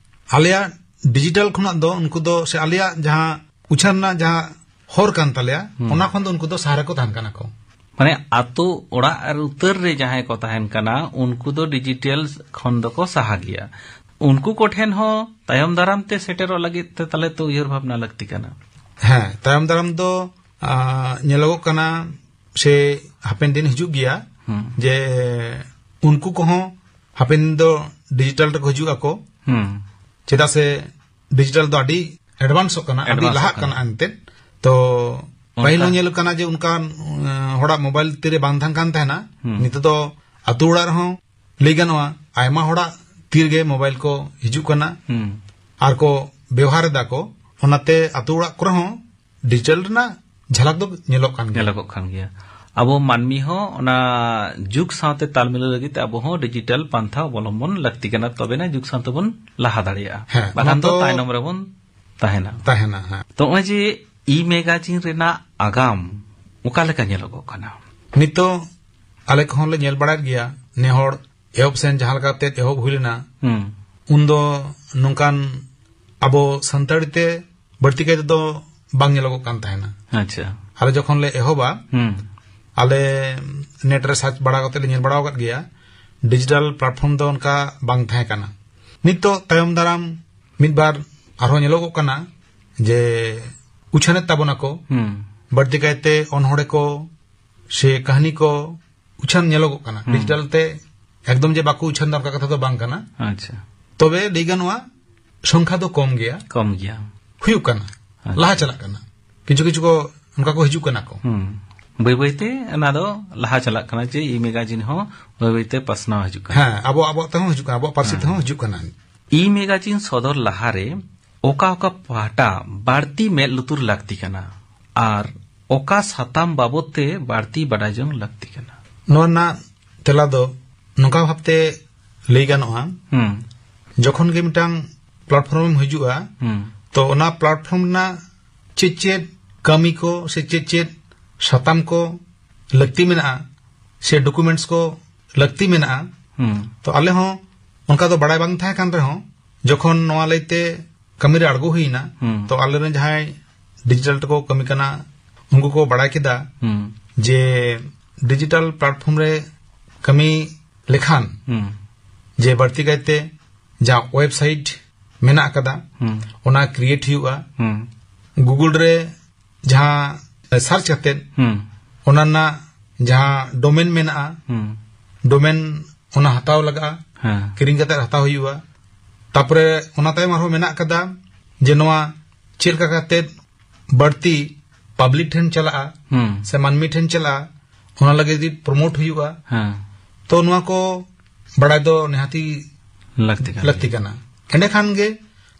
ᱟᱞᱮᱭᱟᱜ ᱰᱤᱡᱤᱴᱟᱞ ᱠᱷᱚᱱᱟᱜ ᱫᱚ ᱩᱱᱠᱩ ᱫᱚ, ᱥᱮ ᱟᱞᱮᱭᱟᱜ ᱡᱟᱦᱟᱸ ᱩᱪᱷᱟᱹᱱ ᱨᱮᱱᱟᱜ ᱡᱟᱦᱟᱸ ᱦᱚᱨ ᱠᱟᱱ ᱛᱟᱞᱮᱭᱟ, ᱦᱩᱸ᱾ ᱚᱱᱟ ᱠᱷᱚᱱ ᱫᱚ ᱩᱱᱠᱩ ᱫᱚ ᱥᱟᱦᱟ ᱨᱮᱠᱚ ᱛᱟᱦᱮᱱ ᱠᱟᱱᱟ ᱠᱚ᱾ ᱢᱟᱱᱮ ᱟᱛᱳ ᱚᱲᱟᱜ ᱩᱛᱟᱹᱨ ᱨᱮ ᱡᱟᱦᱟᱸᱭ ᱠᱚ ᱛᱟᱦᱮᱱ ᱠᱟᱱᱟ, ᱩᱱᱠᱩ ᱫᱚ ᱰᱤᱡᱤᱴᱟᱞ ᱠᱷᱚᱱ ᱫᱚᱠᱚ ᱥᱟᱦᱟ ᱜᱮᱭᱟ᱾ ᱩᱱᱠᱩ ᱠᱚᱴᱷᱮᱱ ᱦᱚᱸ ᱛᱟᱭᱚᱢ ᱫᱟᱨᱟᱢ ᱛᱮ ᱥᱮᱴᱮᱨᱚᱜ ᱞᱟᱹᱜᱤᱫ ᱛᱮ ᱛᱟᱦᱞᱮ ᱛᱚ ᱩᱭᱦᱟᱹᱨ ᱵᱷᱟᱵᱽᱱᱟ ᱞᱟᱹᱠᱛᱤ ᱠᱟᱱᱟ᱾ ᱦᱮᱸ, ᱛᱟᱭᱚᱢ ᱫᱟᱨᱟᱢ ᱫᱚ, ᱟ, ᱧᱮᱞᱚᱜᱚᱜ ᱠᱟᱱᱟ ᱥᱮ ᱦᱟᱯᱮᱱ ᱫᱤᱱ ᱦᱤᱡᱩᱜ ᱜᱮᱭᱟ, ᱦᱩᱸ᱾ ᱡᱮ ᱩᱱᱠᱩ ᱠᱚᱦᱚᱸ ᱦᱟᱯᱮᱱ ᱫᱤᱱ ᱫᱚ ᱰᱤᱡᱤᱴᱟᱞ ᱨᱮᱠᱚ ᱦᱤᱡᱩᱜ ᱟᱠᱚ᱾ ᱦᱩᱸ᱾ ᱪᱮᱫᱟᱜ ᱥᱮ ᱰᱤᱡᱤᱴᱟᱞ ᱫᱚ ᱟᱹᱰᱤ ᱮᱰᱵᱷᱟᱱᱥᱚᱜ ᱠᱟᱱᱟ, ᱟᱹᱰᱤ ᱮᱰᱵᱷᱟᱱᱥᱚᱜ ᱞᱟᱦᱟᱜ ᱠᱟᱱᱟ᱾ ᱠᱟᱱᱟ ᱮᱱᱛᱮᱫ᱾ ᱛᱚ ᱚᱱᱠᱟ᱾ ᱯᱟᱹᱦᱤᱞ ᱦᱚᱸ ᱧᱮᱞ ᱠᱟᱱᱟ ᱡᱮ ᱚᱱᱠᱟᱱ, ᱮᱸ, ᱦᱚᱲᱟᱜ ᱢᱳᱵᱟᱭᱤᱞ ᱛᱤᱨᱮ ᱵᱟᱝ ᱛᱟᱦᱮᱸ ᱠᱟᱱ ᱛᱟᱦᱮᱱᱟ᱾ ᱦᱩᱸ᱾ ᱱᱤᱛᱚᱜ ᱫᱚ ᱟᱛᱳ ᱚᱲᱟᱜ ᱨᱮᱦᱚᱸ ᱞᱟᱹᱭ ᱜᱟᱱᱚᱜᱼᱟ, ᱟᱭᱢᱟ ᱦᱚᱲᱟᱜ ᱛᱤ ᱨᱮᱜᱮ ᱢᱳᱵᱟᱭᱤᱞ ᱠᱚ ᱦᱤᱡᱩᱜ ᱠᱟᱱᱟ ᱦᱩᱸ᱾ ᱟᱨ ᱠᱚ ᱵᱮᱣᱦᱟᱨ ᱮᱫᱟ ᱠᱚ᱾ ᱚᱱᱟᱛᱮ ᱟᱛᱳ ᱚᱲᱟᱜ ᱠᱚᱨᱮ ᱦᱚᱸ ᱰᱤᱡᱤᱴᱟᱞ ᱨᱮᱱᱟᱜ ᱡᱷᱟᱞᱟᱠ ᱫᱚ ᱧᱮᱞᱚᱜ ᱠᱟᱱ ᱜᱮᱭᱟ᱾ ᱧᱮᱞᱚᱜᱚᱜ ᱠᱟᱱ ᱜᱮᱭᱟ᱾ ᱟᱵᱚ ᱢᱟᱹᱱᱢᱤ ᱦᱚᱸ ᱚᱱᱟ ᱡᱩᱜᱽ ᱥᱟᱶᱛᱮ ᱛᱟᱞ ᱢᱤᱞᱟᱹᱣ ᱞᱟᱹᱜᱤᱫ ᱛᱮ ᱟᱵᱚ ᱦᱚᱸ ᱰᱤᱡᱤᱴᱟᱞ ᱯᱟᱱᱛᱷᱟ ᱚᱵᱚᱞᱚᱢᱵᱚᱱ ᱞᱟᱹᱠᱛᱤ ᱠᱟᱱᱟ, ᱛᱚᱵᱮᱱᱟ ᱡᱩᱜᱽ ᱥᱟᱶ ᱛᱮᱵᱚᱱ ᱞᱟᱦᱟ ᱫᱟᱲᱮᱭᱟᱜᱼᱟ᱾ ᱦᱮᱸ, ᱵᱟᱠᱷᱟᱱ ᱚᱱᱟ ᱫᱚ ᱫᱚ ᱛᱟᱭᱱᱚᱢ ᱨᱮᱵᱚᱱ ᱛᱟᱦᱮᱱᱟ᱾ ᱛᱟᱦᱮᱱᱟ, ᱦᱮᱸ᱾ ᱛᱚ ᱱᱚᱜᱼᱚᱭ ᱡᱮ ᱤ ᱢᱮᱜᱟᱡᱤᱱ ᱨᱮᱱᱟᱜ ᱟᱜᱟᱢ ᱚᱠᱟ ᱞᱮᱠᱟ ᱧᱮᱞᱚᱜᱚᱜ ᱠᱟᱱᱟ? ᱱᱤᱛᱚᱜ ᱟᱞᱮ ᱠᱚᱦᱚᱸ ᱞᱮ ᱧᱮᱞ ᱵᱟᱲᱟᱭᱮᱫ ᱜᱮᱭᱟ, ᱱᱮ ᱦᱚᱲ ᱮᱦᱚᱵ ᱥᱮᱱ ᱡᱟᱦᱟᱸ ᱞᱮᱠᱟᱛᱮ ᱮᱦᱚᱵ ᱦᱩᱭ ᱞᱮᱱᱟ, ᱦᱩᱸ᱾ ᱩᱱᱫᱚ ᱱᱚᱝᱠᱟᱱ ᱟᱵᱚ ᱥᱟᱱᱛᱟᱲᱤ ᱛᱮ ᱵᱟᱹᱲᱛᱤ ᱠᱟᱭ ᱛᱮᱫᱚ ᱵᱟᱝ ᱧᱮᱞᱚᱜᱚᱜ ᱠᱟᱱ ᱛᱟᱦᱮᱱᱟ᱾ ᱟᱪᱪᱷᱟ᱾ ᱟᱞᱮ ᱡᱚᱠᱷᱚᱱ ᱞᱮ ᱮᱦᱚᱵᱟ, ᱦᱩᱸ᱾ ᱟᱞᱮ ᱱᱮᱴ ᱨᱮ ᱥᱟᱨᱪ ᱵᱟᱲᱟ ᱠᱟᱛᱮ ᱞᱮ ᱧᱮᱞ ᱵᱟᱲᱟ ᱟᱠᱟᱫ ᱜᱮᱭᱟ, ᱰᱤᱡᱤᱴᱟᱞ ᱯᱞᱟᱴᱯᱷᱚᱨᱢ ᱫᱚ ᱚᱱᱠᱟ ᱵᱟᱝ ᱛᱟᱦᱮᱸ ᱠᱟᱱᱟ᱾ ᱱᱤᱛᱚᱜ ᱛᱟᱭᱚᱢ ᱫᱟᱨᱟᱢ ᱢᱤᱫ ᱵᱟᱨ ᱟᱨᱦᱚᱸ ᱧᱮᱞᱚᱜᱚᱜ ᱠᱟᱱᱟ ᱡᱮ ᱩᱪᱷᱟᱹᱱᱮᱫ ᱛᱟᱵᱚᱱᱟᱠᱚ, ᱦᱩᱸ᱾ ᱵᱟᱹᱲᱛᱤ ᱠᱟᱭᱛᱮ ᱚᱱᱚᱬᱦᱮ ᱠᱚ ᱥᱮ ᱠᱟᱹᱦᱱᱤ ᱠᱚ ᱩᱪᱷᱟᱹᱱ ᱧᱮᱞᱚᱜᱚᱜ ᱠᱟᱱᱟ᱾ ᱦᱩᱸ᱾ ᱰᱤᱡᱤᱴᱟᱞ ᱛᱮ ᱮᱠᱫᱚᱢ ᱡᱮ ᱵᱟᱠᱚ ᱩᱪᱷᱟᱹᱱ ᱫᱟ, ᱚᱱᱠᱟ ᱠᱟᱛᱷᱟ ᱫᱚ ᱵᱟᱝ ᱠᱟᱱᱟ᱾ ᱟᱪᱪᱷᱟ᱾ ᱛᱚᱵᱮ ᱞᱟᱹᱭ ᱜᱟᱱᱚᱜᱼᱟ, ᱥᱚᱝᱠᱷᱟ ᱫᱚ ᱠᱚᱢ ᱜᱮᱭᱟ᱾ ᱠᱚᱢ ᱜᱮᱭᱟ᱾ ᱦᱩᱭᱩᱜ ᱠᱟᱱᱟ, ᱟᱪᱪᱷᱟ᱾ ᱞᱟᱦᱟ ᱪᱟᱞᱟᱜ ᱠᱟᱱᱟ᱾ ᱠᱤᱪᱷᱩ ᱠᱤᱪᱷᱩ ᱠᱚ ᱚᱱᱠᱟ ᱠᱚ ᱦᱤᱡᱩᱜ ᱠᱟᱱᱟ ᱠᱚ᱾ ᱦᱩᱸ᱾ ᱵᱟᱹᱭ ᱵᱟᱹᱭ ᱛᱮ ᱚᱱᱟ ᱫᱚ ᱞᱟᱦᱟ ᱪᱟᱞᱟᱜ ᱠᱟᱱᱟ, ᱡᱮ ᱤ ᱢᱮᱜᱟᱡᱤᱱ ᱦᱚᱸ ᱵᱟᱹᱭ ᱵᱟᱹᱭ ᱛᱮ ᱯᱟᱥᱱᱟᱣ ᱦᱤᱡᱩᱜ ᱠᱟᱱᱟ᱾ ᱦᱮᱸ, ᱟᱵᱚ, ᱟᱵᱚᱣᱟᱜ ᱛᱮᱦᱚᱸ ᱦᱤᱡᱩᱜ ᱠᱟᱱᱟ, ᱟᱵᱚᱣᱟᱜ ᱯᱟᱹᱨᱥᱤ ᱦᱮᱸ᱾ ᱛᱮᱦᱚᱸ ᱦᱤᱡᱩᱜ ᱠᱟᱱᱟ᱾ ᱤ ᱢᱮᱜᱟᱡᱤᱱ ᱥᱚᱫᱚᱨ ᱞᱟᱦᱟᱨᱮ ᱚᱠᱟ ᱚᱠᱟ ᱯᱟᱦᱴᱟ ᱵᱟᱹᱲᱛᱤ ᱢᱮᱫ ᱞᱩᱛᱩᱨ ᱞᱟᱹᱠᱛᱤ ᱠᱟᱱᱟ ᱟᱨ ᱚᱠᱟ ᱥᱟᱛᱟᱢ ᱵᱟᱵᱚᱫ ᱛᱮ ᱵᱟᱹᱲᱛᱤ ᱵᱟᱰᱟᱭ ᱡᱚᱝ ᱞᱟᱹᱠᱛᱤ ᱠᱟᱱᱟ? ᱱᱚᱣᱟ ᱨᱮᱱᱟᱜ ᱛᱮᱞᱟ ᱫᱚ ᱱᱚᱝᱠᱟ ᱵᱷᱟᱵᱛᱮ ᱞᱟᱹᱭ ᱜᱟᱱᱚᱜᱼᱟ, ᱦᱩᱸ᱾ ᱡᱚᱠᱷᱚᱱ ᱜᱮ ᱢᱤᱫᱴᱟᱝ ᱯᱞᱟᱴᱯᱷᱚᱨᱢ ᱮᱢ ᱦᱤᱡᱩᱜᱼᱟ, ᱦᱩᱸ᱾ ᱛᱚ ᱚᱱᱟ ᱯᱞᱟᱴᱯᱷᱚᱨᱢ ᱨᱮᱱᱟᱜ ᱪᱮᱫ ᱪᱮᱫ ᱠᱟᱹᱢᱤ ᱠᱚ ᱥᱮ ᱪᱮᱫ ᱪᱮᱫ ᱥᱟᱛᱟᱢ ᱠᱚ ᱞᱟᱹᱠᱛᱤ ᱢᱮᱱᱟᱜᱼᱟ ᱥᱮ ᱰᱚᱠᱩᱢᱮᱱᱴᱥ ᱠᱚ ᱞᱟᱹᱠᱛᱤ ᱢᱮᱱᱟᱜᱼᱟ, ᱦᱩᱸ᱾ ᱛᱚ ᱟᱞᱮ ᱦᱚᱸ ᱚᱱᱠᱟ ᱫᱚ ᱵᱟᱲᱟᱭ ᱵᱟᱝ ᱛᱟᱦᱮᱸ ᱠᱟᱱ ᱨᱮᱦᱚᱸ, ᱡᱚᱠᱷᱚᱱ ᱱᱚᱣᱟ ᱞᱟᱹᱭᱛᱮ ᱠᱟᱹᱢᱤᱨᱮ ᱟᱬᱜᱚ ᱦᱩᱭᱱᱟ, ᱦᱩᱸ᱾ ᱛᱚ ᱟᱞᱮᱨᱮᱱ ᱡᱟᱦᱟᱸᱭ ᱰᱤᱡᱤᱴᱟᱞ ᱛᱮᱠᱚ ᱠᱟᱹᱢᱤ ᱠᱟᱱᱟ, ᱩᱱᱠᱩ ᱠᱚ ᱵᱟᱲᱟᱭ ᱠᱮᱫᱟ ᱦᱩᱸ᱾ ᱡᱮ ᱰᱤᱡᱤᱴᱟᱞ ᱯᱞᱟᱴᱯᱷᱚᱨᱢ ᱨᱮ ᱠᱟᱹᱢᱤ ᱞᱮᱠᱷᱟᱱ ᱦᱩᱸ᱾ ᱡᱮ ᱵᱟᱹᱲᱛᱤ ᱠᱟᱭᱛᱮ ᱡᱟᱦᱟᱸ ᱳᱭᱮᱵᱥᱟᱭᱤᱴ ᱢᱮᱱᱟᱜ ᱟᱠᱟᱫᱟ, ᱦᱩᱸ᱾ ᱚᱱᱟ ᱠᱨᱤᱭᱮᱴ ᱦᱩᱭᱩᱜᱼᱟ᱾ ᱦᱩᱸ᱾ ᱜᱩᱜᱩᱞ ᱨᱮ ᱡᱟᱦᱟᱸ ᱥᱟᱨᱪ ᱠᱟᱛᱮᱫ ᱦᱩᱸ᱾ ᱚᱱᱟ ᱨᱮᱱᱟᱜ ᱡᱟᱦᱟᱸ ᱰᱳᱢᱮᱱ ᱢᱮᱱᱟᱜᱼᱟ, ᱦᱩᱸ᱾ ᱰᱳᱢᱮᱱ ᱚᱱᱟ ᱦᱟᱛᱟᱣ ᱞᱟᱜᱟᱜᱼᱟ, ᱦᱮᱸ᱾ ᱠᱤᱨᱤᱧ ᱠᱟᱛᱮᱫ ᱦᱟᱛᱟᱣ ᱦᱩᱭᱩᱜᱼᱟ᱾ ᱛᱟᱯᱚᱨᱮ ᱚᱱᱟ ᱛᱟᱭᱚᱢ ᱟᱨᱦᱚᱸ ᱢᱮᱱᱟᱜ ᱟᱠᱟᱫᱟ ᱡᱮ ᱱᱚᱣᱟ ᱪᱮᱫ ᱞᱮᱠᱟ ᱠᱟᱛᱮᱫ ᱵᱟᱹᱲᱛᱤ ᱯᱟᱵᱽᱞᱤᱠ ᱴᱷᱮᱱ ᱪᱟᱞᱟᱜᱼᱟ ᱦᱩᱸ᱾ ᱥᱮ ᱢᱟᱹᱱᱢᱤ ᱴᱷᱮᱱ ᱪᱟᱞᱟᱜᱼᱟ, ᱚᱱᱟ ᱞᱟᱹᱜᱤᱫ ᱡᱩᱫᱤ ᱯᱨᱚᱢᱳᱴ ᱦᱩᱭᱩᱜᱼᱟ, ᱦᱮᱸ᱾ ᱛᱚ ᱱᱚᱣᱟ ᱠᱚ ᱵᱟᱲᱟᱭ ᱫᱚ ᱱᱤᱦᱟᱹᱛᱤ ᱞᱟᱹᱠᱛᱤ ᱠᱟᱱ ᱞᱟᱹᱠᱛᱤ ᱜᱮᱭᱟ᱾ ᱠᱟᱱᱟ᱾ ᱮᱸᱰᱮᱠᱷᱟᱱ ᱜᱮ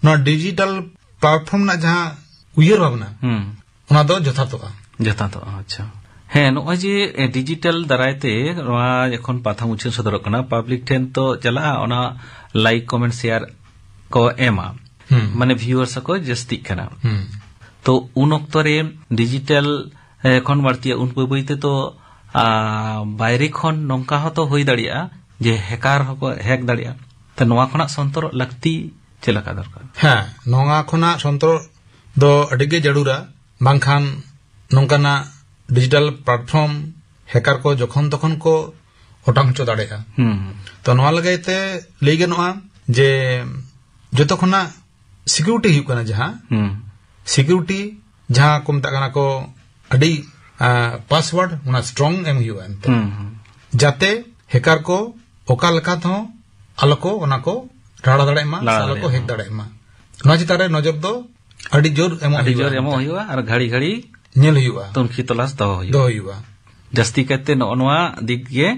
ᱱᱚᱣᱟ ᱰᱤᱡᱤᱴᱟᱞ ᱯᱞᱟᱴᱯᱷᱚᱨᱢ ᱨᱮᱱᱟᱜ ᱡᱟᱦᱟᱸ ᱩᱭᱦᱟᱹᱨ ᱵᱷᱟᱵᱽᱱᱟ, ᱦᱩᱸ᱾ ᱚᱱᱟ ᱫᱚ ᱡᱚᱛᱷᱟᱛᱚᱜᱼᱟ᱾ ᱡᱚᱛᱷᱟᱛᱚᱜᱼᱟ, ᱟᱪᱪᱷᱟ᱾ ᱦᱮᱸ, ᱱᱚᱜᱼᱚᱭ ᱡᱮ, ᱮ, ᱰᱤᱡᱤᱴᱟᱞ ᱫᱟᱨᱟᱭ ᱛᱮ ᱱᱚᱣᱟ ᱡᱚᱠᱷᱚᱱ ᱯᱟᱛᱷᱟᱢ ᱩᱪᱷᱟᱹᱱ ᱥᱚᱫᱚᱨᱚᱜ ᱠᱟᱱᱟ, ᱯᱟᱵᱽᱞᱤᱠ ᱴᱷᱮᱱ ᱛᱚ ᱪᱟᱞᱟᱜᱼᱟ, ᱚᱱᱟ ᱞᱟᱭᱤᱠ, ᱠᱚᱢᱮᱱᱴ, ᱥᱮᱭᱟᱨ ᱠᱚ ᱮᱢᱟ, ᱦᱩᱸ᱾ ᱢᱟᱱᱮ ᱵᱷᱤᱭᱩᱣᱟᱨᱥ ᱠᱚ ᱡᱟᱹᱥᱛᱤᱜ ᱠᱟᱱᱟ᱾ ᱦᱩᱸ᱾ ᱛᱚ ᱩᱱ ᱚᱠᱛᱚ ᱨᱮ ᱰᱤᱡᱤᱴᱟᱞ, ᱮ, ᱠᱷᱚᱱ ᱵᱟᱹᱲᱛᱤᱭᱟ, ᱩᱱ ᱵᱟᱹᱭ ᱵᱟᱹᱭ ᱛᱮ ᱛᱚ ᱟᱨ ᱵᱟᱭᱨᱮ ᱠᱷᱚᱱ ᱱᱚᱝᱠᱟ ᱦᱚᱸᱛᱚ ᱦᱩᱭ ᱫᱟᱲᱮᱭᱟᱜᱼᱟ ᱡᱮ ᱦᱮᱠᱟᱨ ᱦᱚᱸᱠᱚ ᱦᱮᱠ ᱫᱟᱲᱮᱭᱟᱜᱼᱟ᱾ ᱛᱚ ᱱᱚᱣᱟ ᱠᱷᱚᱱᱟᱜ ᱥᱚᱱᱛᱚᱨᱚᱜ ᱞᱟᱹᱠᱛᱤ ᱪᱮᱫ ᱞᱮᱠᱟ ᱫᱚᱨᱠᱟᱨ? ᱦᱮᱸ, ᱱᱚᱣᱟ ᱠᱷᱚᱱᱟᱜ ᱥᱚᱱᱛᱚᱨᱚᱜ ᱫᱚ ᱟᱹᱰᱤ ᱜᱮ ᱡᱟᱹᱨᱩᱲᱟ, ᱵᱟᱝᱠᱷᱟᱱ ᱱᱚᱝᱠᱟᱱᱟᱜ ᱰᱤᱡᱤᱴᱟᱞ ᱯᱞᱟᱴᱯᱷᱚᱨᱢ ᱦᱮᱠᱟᱨ ᱠᱚ ᱡᱚᱠᱷᱚᱱ ᱛᱚᱠᱷᱚᱱ ᱠᱚ ᱚᱴᱟᱝ ᱦᱚᱪᱚ ᱫᱟᱲᱮᱭᱟᱜᱼᱟ᱾ ᱦᱩᱸ᱾ ᱛᱚ ᱱᱚᱣᱟ ᱞᱟᱹᱜᱤᱫ ᱛᱮ ᱞᱟᱹᱭ ᱜᱟᱱᱚᱜᱼᱟ ᱡᱮ ᱡᱚᱛᱚ ᱠᱷᱚᱱᱟᱜ ᱥᱤᱠᱤᱭᱩᱨᱤᱴᱤ ᱦᱩᱭᱩᱜ ᱠᱟᱱᱟ ᱡᱟᱦᱟᱸ, ᱦᱩᱸ᱾ ᱥᱤᱠᱤᱭᱩᱨᱤᱴᱤ ᱡᱟᱦᱟᱸ ᱠᱚ ᱢᱮᱛᱟᱜ ᱠᱟᱱᱟ ᱠᱚ ᱟᱹᱰᱤ, ᱟ, ᱯᱟᱥᱣᱟᱨᱰ ᱚᱱᱟ ᱥᱴᱨᱚᱝ ᱮᱢ ᱦᱩᱭᱩᱜᱼᱟ ᱮᱱᱛᱮ᱾ ᱦᱩᱸ, ᱦᱩᱸ᱾ ᱡᱟᱛᱮ ᱦᱮᱠᱟᱨ ᱠᱚ ᱚᱠᱟ ᱞᱮᱠᱟ ᱛᱮᱦᱚᱸ ᱟᱞᱚ ᱠᱚ ᱚᱱᱟ ᱠᱚ ᱨᱟᱲᱟ ᱫᱟᱲᱮᱭᱟᱜ ᱢᱟ, ᱞᱟᱲᱟ ᱥᱮ ᱟᱞᱚ ᱠᱚ ᱫᱟᱲᱮᱭᱟᱜ ᱦᱮᱠ ᱢᱟ᱾ ᱫᱟᱲᱮᱭᱟᱜ ᱢᱟ᱾ ᱱᱚᱣᱟ ᱪᱮᱛᱟᱱ ᱨᱮ ᱱᱚᱡᱚᱨ ᱫᱚ ᱟᱹᱰᱤ ᱡᱳᱨ ᱮᱢᱚᱜ ᱟᱹᱰᱤ ᱦᱩᱭᱩᱜᱼᱟ ᱡᱳᱨ ᱮᱢᱚᱜ ᱮᱱᱛᱮ᱾ ᱦᱩᱭᱩᱜᱼᱟ ᱟᱨ ᱜᱷᱟᱲᱤ ᱜᱷᱟᱲᱤ ᱧᱮᱞ ᱦᱩᱭᱩᱜᱼᱟ᱾ ᱛᱩᱱᱠᱷᱤ ᱛᱚᱞᱟᱥ ᱫᱚᱦᱚ ᱦᱩᱭᱩᱜᱼᱟ᱾ ᱫᱚᱦᱚ ᱦᱩᱭᱩᱜᱼᱟ᱾ ᱡᱟᱹᱥᱛᱤ ᱠᱟᱭᱛᱮ ᱱᱚᱜᱼᱚ ᱱᱚᱣᱟ ᱫᱤᱠ ᱜᱮ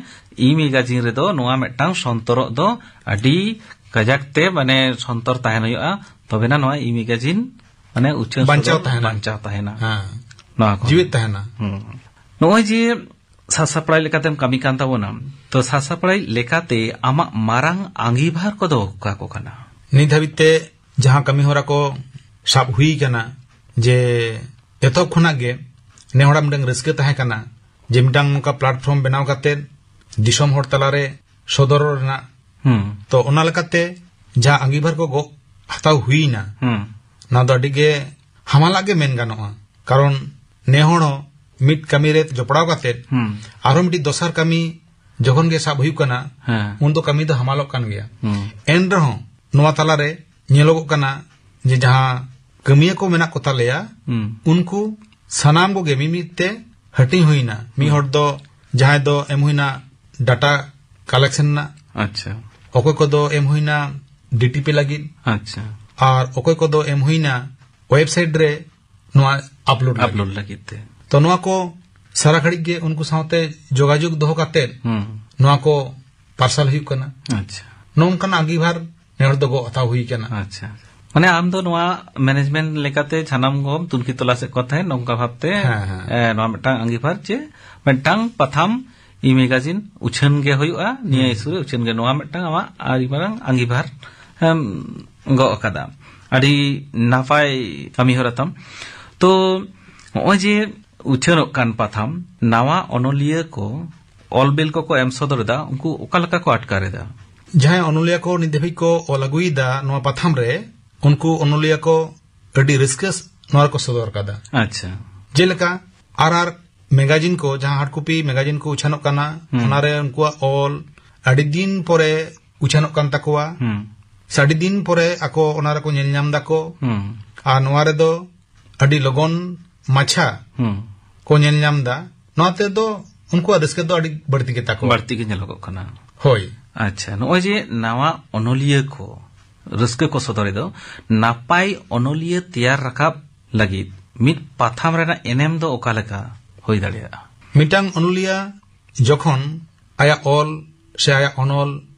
ᱤ ᱢᱮᱜᱟᱡᱤᱱ ᱨᱮᱫᱚ ᱱᱚᱣᱟ ᱢᱤᱫᱴᱟᱝ ᱥᱚᱱᱛᱚᱨᱚᱜ ᱫᱚ ᱟᱹᱰᱤ ᱠᱟᱡᱟᱠ ᱛᱮ ᱢᱟᱱᱮ ᱥᱚᱱᱛᱚᱨ ᱛᱟᱦᱮᱱ ᱦᱩᱭᱩᱜᱼᱟ, ᱛᱚᱵᱮᱱᱟ ᱱᱚᱣᱟ ᱤ ᱢᱮᱜᱟᱡᱤᱱ ᱢᱟᱱᱮ ᱩᱪᱷᱟᱹᱱ ᱵᱟᱧᱪᱟᱣ ᱥᱚᱫᱚᱨ ᱛᱟᱦᱮᱱᱟ᱾ ᱵᱟᱧᱪᱟᱣ ᱛᱟᱦᱮᱱᱟ᱾ ᱦᱮᱸ᱾ ᱱᱚᱣᱟ ᱠᱚ᱾ ᱡᱤᱣᱮᱫ ᱛᱟᱦᱮᱱᱟ᱾ ᱦᱩᱸ᱾ ᱱᱚᱜᱼᱚᱭ ᱡᱮ ᱥᱟᱥᱟᱯᱲᱟᱣ ᱞᱮᱠᱟᱛᱮᱢ ᱠᱟᱹᱢᱤ ᱠᱟᱱ ᱛᱟᱵᱚᱱᱟ, ᱛᱚ ᱥᱟᱥᱟᱯᱲᱟᱣ ᱞᱮᱠᱟᱛᱮ ᱟᱢᱟᱜ ᱢᱟᱨᱟᱝ ᱟᱸᱜᱤᱵᱷᱟᱨ ᱠᱚᱫᱚ ᱚᱠᱟ ᱠᱚ ᱠᱟᱱᱟ? ᱱᱤᱛ ᱦᱟᱹᱵᱤᱡ ᱛᱮ ᱡᱟᱦᱟᱸ ᱠᱟᱹᱢᱤ ᱦᱚᱨᱟ ᱠᱚ ᱥᱟᱵ ᱦᱩᱭ ᱠᱟᱱᱟ, ᱡᱮ ᱮᱛᱚᱦᱚᱵ ᱠᱷᱚᱱᱟᱜ ᱜᱮ ᱱᱮ ᱦᱚᱲᱟᱜ ᱢᱤᱫᱴᱟᱝ ᱨᱟᱹᱥᱠᱟᱹ ᱛᱟᱦᱮᱸ ᱠᱟᱱᱟ ᱡᱮ ᱢᱤᱫᱴᱟᱝ ᱱᱚᱝᱠᱟ ᱯᱞᱟᱴᱯᱷᱚᱨᱢ ᱵᱮᱱᱟᱣ ᱠᱟᱛᱮ ᱫᱤᱥᱚᱢ ᱦᱚᱲ ᱛᱟᱞᱟᱨᱮ ᱥᱚᱫᱚᱨ ᱨᱮᱱᱟᱜ᱾ ᱦᱩᱸ᱾ ᱛᱚ ᱚᱱᱟ ᱞᱮᱠᱟᱛᱮ ᱡᱟᱦᱟᱸ ᱟᱸᱜᱤᱵᱷᱟᱨ ᱠᱚ ᱜᱚᱜ ᱦᱟᱛᱟᱣ ᱦᱩᱭᱱᱟ, ᱦᱩᱸ᱾ ᱱᱚᱣᱟ ᱫᱚ ᱟᱹᱰᱤ ᱜᱮ ᱦᱟᱢᱟᱞᱟᱜ ᱜᱮ ᱢᱮᱱ ᱜᱟᱱᱚᱜᱼᱟ᱾ ᱠᱟᱨᱚᱱ ᱱᱮ ᱦᱚᱲ ᱦᱚᱸ ᱢᱤᱫ ᱠᱟᱹᱢᱤ ᱨᱮ ᱡᱚᱯᱲᱟᱣ ᱠᱟᱛᱮ ᱦᱩᱸ᱾ ᱟᱨᱦᱚᱸ ᱢᱤᱫᱴᱤᱡ ᱫᱚᱥᱟᱨ ᱠᱟᱹᱢᱤ ᱡᱚᱠᱷᱚᱱ ᱜᱮ ᱥᱟᱵ ᱦᱩᱭᱩᱜ ᱠᱟᱱᱟ, ᱦᱮᱸ᱾ ᱩᱱ ᱫᱚ ᱠᱟᱹᱢᱤ ᱫᱚ ᱦᱟᱢᱟᱞᱚᱜ ᱠᱟᱱ ᱜᱮᱭᱟ᱾ ᱦᱩᱸ᱾ ᱮᱱ ᱨᱮᱦᱚᱸ ᱱᱚᱣᱟ ᱛᱟᱞᱟᱨᱮ ᱧᱮᱞᱚᱜᱚᱜ ᱠᱟᱱᱟ ᱡᱮ ᱡᱟᱦᱟᱸ ᱠᱟᱹᱢᱤᱭᱟᱹ ᱠᱚ ᱢᱮᱱᱟᱜ ᱠᱚ ᱛᱟᱞᱮᱭᱟ, ᱦᱩᱸ᱾ ᱩᱱᱠᱩ ᱥᱟᱱᱟᱢ ᱠᱚᱜᱮ ᱢᱤᱢᱤᱫ ᱛᱮ ᱦᱟᱹᱴᱤᱧ ᱦᱩᱭᱱᱟ᱾ ᱢᱤᱫ ᱦᱩᱸ᱾ ᱦᱚᱲ ᱫᱚ, ᱡᱟᱦᱟᱸᱭ ᱫᱚ ᱮᱢ ᱦᱩᱭᱱᱟ ᱰᱟᱴᱟ ᱠᱟᱞᱮᱠᱥᱚᱱ ᱨᱮᱱᱟᱜ, ᱟᱪᱪᱷᱟ᱾ ᱚᱠᱚᱭ ᱠᱚᱫᱚ ᱮᱢ ᱦᱩᱭᱱᱟ ᱰᱤ ᱴᱤ ᱯᱤ ᱞᱟᱹᱜᱤᱫ, ᱟᱪᱪᱷᱟ᱾ ᱟᱨ ᱚᱠᱚᱭ ᱠᱚᱫᱚ ᱮᱢ ᱦᱩᱭᱱᱟ ᱳᱭᱮᱵᱥᱟᱭᱤᱴ ᱨᱮ ᱱᱚᱣᱟ ᱟᱯᱞᱳᱰ ᱞᱟᱹᱜᱤᱫ᱾ ᱟᱯᱞᱳᱰ ᱞᱟᱹᱜᱤᱫ ᱛᱮ᱾ ᱛᱚ ᱱᱚᱣᱟ ᱠᱚ ᱥᱟᱨᱟ ᱜᱷᱟᱹᱲᱤᱡ ᱜᱮ ᱩᱱᱠᱩ ᱥᱟᱶᱛᱮ ᱡᱳᱜᱟᱡᱳᱜᱽ ᱫᱚᱦᱚ ᱠᱟᱛᱮ ᱦᱩᱸ᱾ ᱱᱚᱣᱟ ᱠᱚ ᱯᱟᱨᱥᱟᱞ ᱦᱩᱭᱩᱜ ᱠᱟᱱᱟ᱾ ᱟᱪᱪᱷᱟ᱾ ᱱᱚᱝᱠᱟᱱᱟᱜ ᱟᱸᱜᱤᱵᱷᱟᱨ ᱱᱮ ᱦᱚᱲ ᱫᱚ ᱜᱚᱜ ᱦᱟᱛᱟᱣ ᱦᱩᱭ ᱠᱟᱱᱟ᱾ ᱟᱪᱪᱷᱟ᱾ ᱢᱟᱱᱮ ᱟᱢ ᱫᱚ ᱱᱚᱣᱟ ᱢᱮᱱᱮᱡᱢᱮᱱᱴ ᱞᱮᱠᱟᱛᱮ ᱥᱟᱱᱟᱢ ᱜᱚᱢ ᱛᱩᱱᱠᱷᱤ ᱛᱚᱞᱟᱥᱮᱫ ᱠᱚ ᱛᱟᱦᱮᱸᱫ, ᱱᱚᱝᱠᱟ ᱵᱷᱟᱵᱛᱮ, ᱦᱮᱸ, ᱦᱮᱸ᱾ ᱮ, ᱱᱚᱣᱟ ᱢᱤᱫᱴᱟᱝ ᱟᱸᱜᱤᱵᱷᱟᱨ ᱡᱮ ᱢᱤᱫᱴᱟᱝ ᱯᱟᱛᱷᱟᱢ ᱤ ᱢᱮᱜᱟᱡᱤᱱ ᱩᱪᱷᱟᱹᱱ ᱜᱮ ᱦᱩᱭᱩᱜᱼᱟ, ᱱᱤᱭᱟᱹ ᱦᱩᱸ᱾ ᱤᱥᱩ ᱨᱮ ᱩᱪᱷᱟᱹᱱ ᱜᱮ, ᱱᱚᱣᱟ ᱢᱤᱫᱴᱟᱝ ᱟᱢᱟᱜ ᱟᱹᱰᱤ ᱢᱟᱨᱟᱝ ᱟᱸᱜᱤᱵᱷᱟᱨ ᱮᱢ ᱜᱚᱜ ᱟᱠᱟᱫᱟ᱾ ᱟᱹᱰᱤ ᱱᱟᱯᱟᱭ ᱠᱟᱹᱢᱤ ᱦᱚᱨᱟ ᱛᱟᱢ᱾ ᱛᱚ ᱱᱚᱜᱼᱚᱭ ᱡᱮ ᱩᱪᱷᱟᱹᱱᱚᱜ ᱠᱟᱱ ᱯᱟᱛᱷᱟᱢ, ᱱᱟᱣᱟ ᱚᱱᱚᱞᱤᱭᱟᱹ ᱠᱚ ᱚᱞ ᱵᱤᱞ ᱠᱚᱠᱚ ᱮᱢ ᱥᱚᱫᱚᱨ ᱮᱫᱟ, ᱩᱱᱠᱩ ᱚᱠᱟ ᱞᱮᱠᱟ ᱠᱚ ᱟᱴᱠᱟᱨ ᱮᱫᱟ? ᱡᱟᱦᱟᱸᱭ ᱚᱱᱚᱞᱤᱭᱟᱹ ᱠᱚ ᱱᱤᱛ ᱫᱷᱟᱹᱵᱤᱡ ᱠᱚ ᱚᱞ ᱟᱹᱜᱩᱭᱮᱫᱟ ᱱᱚᱣᱟ ᱯᱟᱛᱷᱟᱢ ᱨᱮ, ᱩᱱᱠᱩ ᱚᱱᱚᱞᱤᱭᱟᱹ ᱠᱚ ᱟᱹᱰᱤ ᱨᱟᱹᱥᱠᱟᱹ ᱱᱚᱣᱟ ᱨᱮᱠᱚ ᱥᱚᱫᱚᱨ ᱟᱠᱟᱫᱟ᱾ ᱟᱪᱪᱷᱟ᱾ ᱡᱮᱞᱮᱠᱟ ᱟᱨ ᱟᱨ ᱢᱮᱜᱟᱡᱤᱱ ᱠᱚ, ᱡᱟᱦᱟᱸ ᱦᱟᱨᱰ ᱠᱚᱯᱤ ᱢᱮᱜᱟᱡᱤᱱ ᱠᱚ ᱩᱪᱷᱟᱹᱱᱚᱜ ᱠᱟᱱᱟ, ᱦᱩᱸ᱾ ᱚᱱᱟᱨᱮ ᱩᱱᱠᱩᱣᱟᱜ ᱚᱞ ᱟᱹᱰᱤ ᱫᱤᱱ ᱯᱚᱨᱮ ᱩᱪᱷᱟᱹᱱᱚᱜ ᱠᱟᱱ ᱛᱟᱠᱚᱣᱟ᱾ ᱦᱩᱸ᱾ ᱥᱮ ᱟᱹᱰᱤ ᱫᱤᱱ ᱯᱚᱨᱮ ᱟᱠᱚ ᱚᱱᱟ ᱨᱮᱠᱚ ᱧᱮᱞ ᱧᱟᱢ ᱫᱟᱠᱚ᱾ ᱦᱩᱸ᱾ ᱟᱨ ᱱᱚᱣᱟ ᱨᱮᱫᱚ ᱟᱹᱰᱤ ᱞᱚᱜᱚᱱ ᱢᱟᱪᱷᱟ ᱦᱩᱸ᱾ ᱠᱚ ᱧᱮᱞ ᱧᱟᱢ ᱫᱟ᱾ ᱱᱚᱣᱟ ᱛᱮᱫᱚ ᱩᱱᱠᱩᱣᱟᱜ ᱨᱟᱹᱥᱠᱟᱹ ᱫᱚ ᱟᱹᱰᱤ ᱵᱟᱹᱲᱛᱤ ᱜᱮ ᱛᱟᱠᱚᱣᱟ᱾ ᱵᱟᱹᱲᱛᱤ ᱜᱮ ᱧᱮᱞᱚᱜᱚᱜ ᱠᱟᱱᱟ᱾ ᱦᱳᱭ᱾ ᱟᱪᱪᱷᱟ, ᱱᱚᱜᱼᱚᱭ ᱡᱮ ᱱᱟᱣᱟ ᱚᱱᱚᱞᱤᱭᱟᱹ ᱠᱚ ᱨᱟᱹᱥᱠᱟᱹ ᱠᱚ ᱥᱚᱫᱚᱨᱮᱫ ᱫᱚ, ᱱᱟᱯᱟᱭ ᱚᱱᱚᱞᱤᱭᱟᱹ ᱛᱮᱭᱟᱨ ᱨᱟᱠᱟᱵ ᱞᱟᱹᱜᱤᱫ ᱢᱤᱫ ᱯᱟᱛᱷᱟᱢ ᱨᱮᱱᱟᱜ ᱮᱱᱮᱢ ᱫᱚ ᱚᱠᱟ ᱞᱮᱠᱟ ᱦᱩᱭ ᱫᱟᱲᱮᱭᱟᱜᱼᱟ? ᱢᱤᱫᱴᱟᱝ ᱚᱱᱚᱞᱤᱭᱟᱹ ᱡᱚᱠᱷᱚᱱ ᱟᱭᱟᱜ ᱚᱞ ᱥᱮ ᱟᱭᱟᱜ ᱚᱱᱚᱞ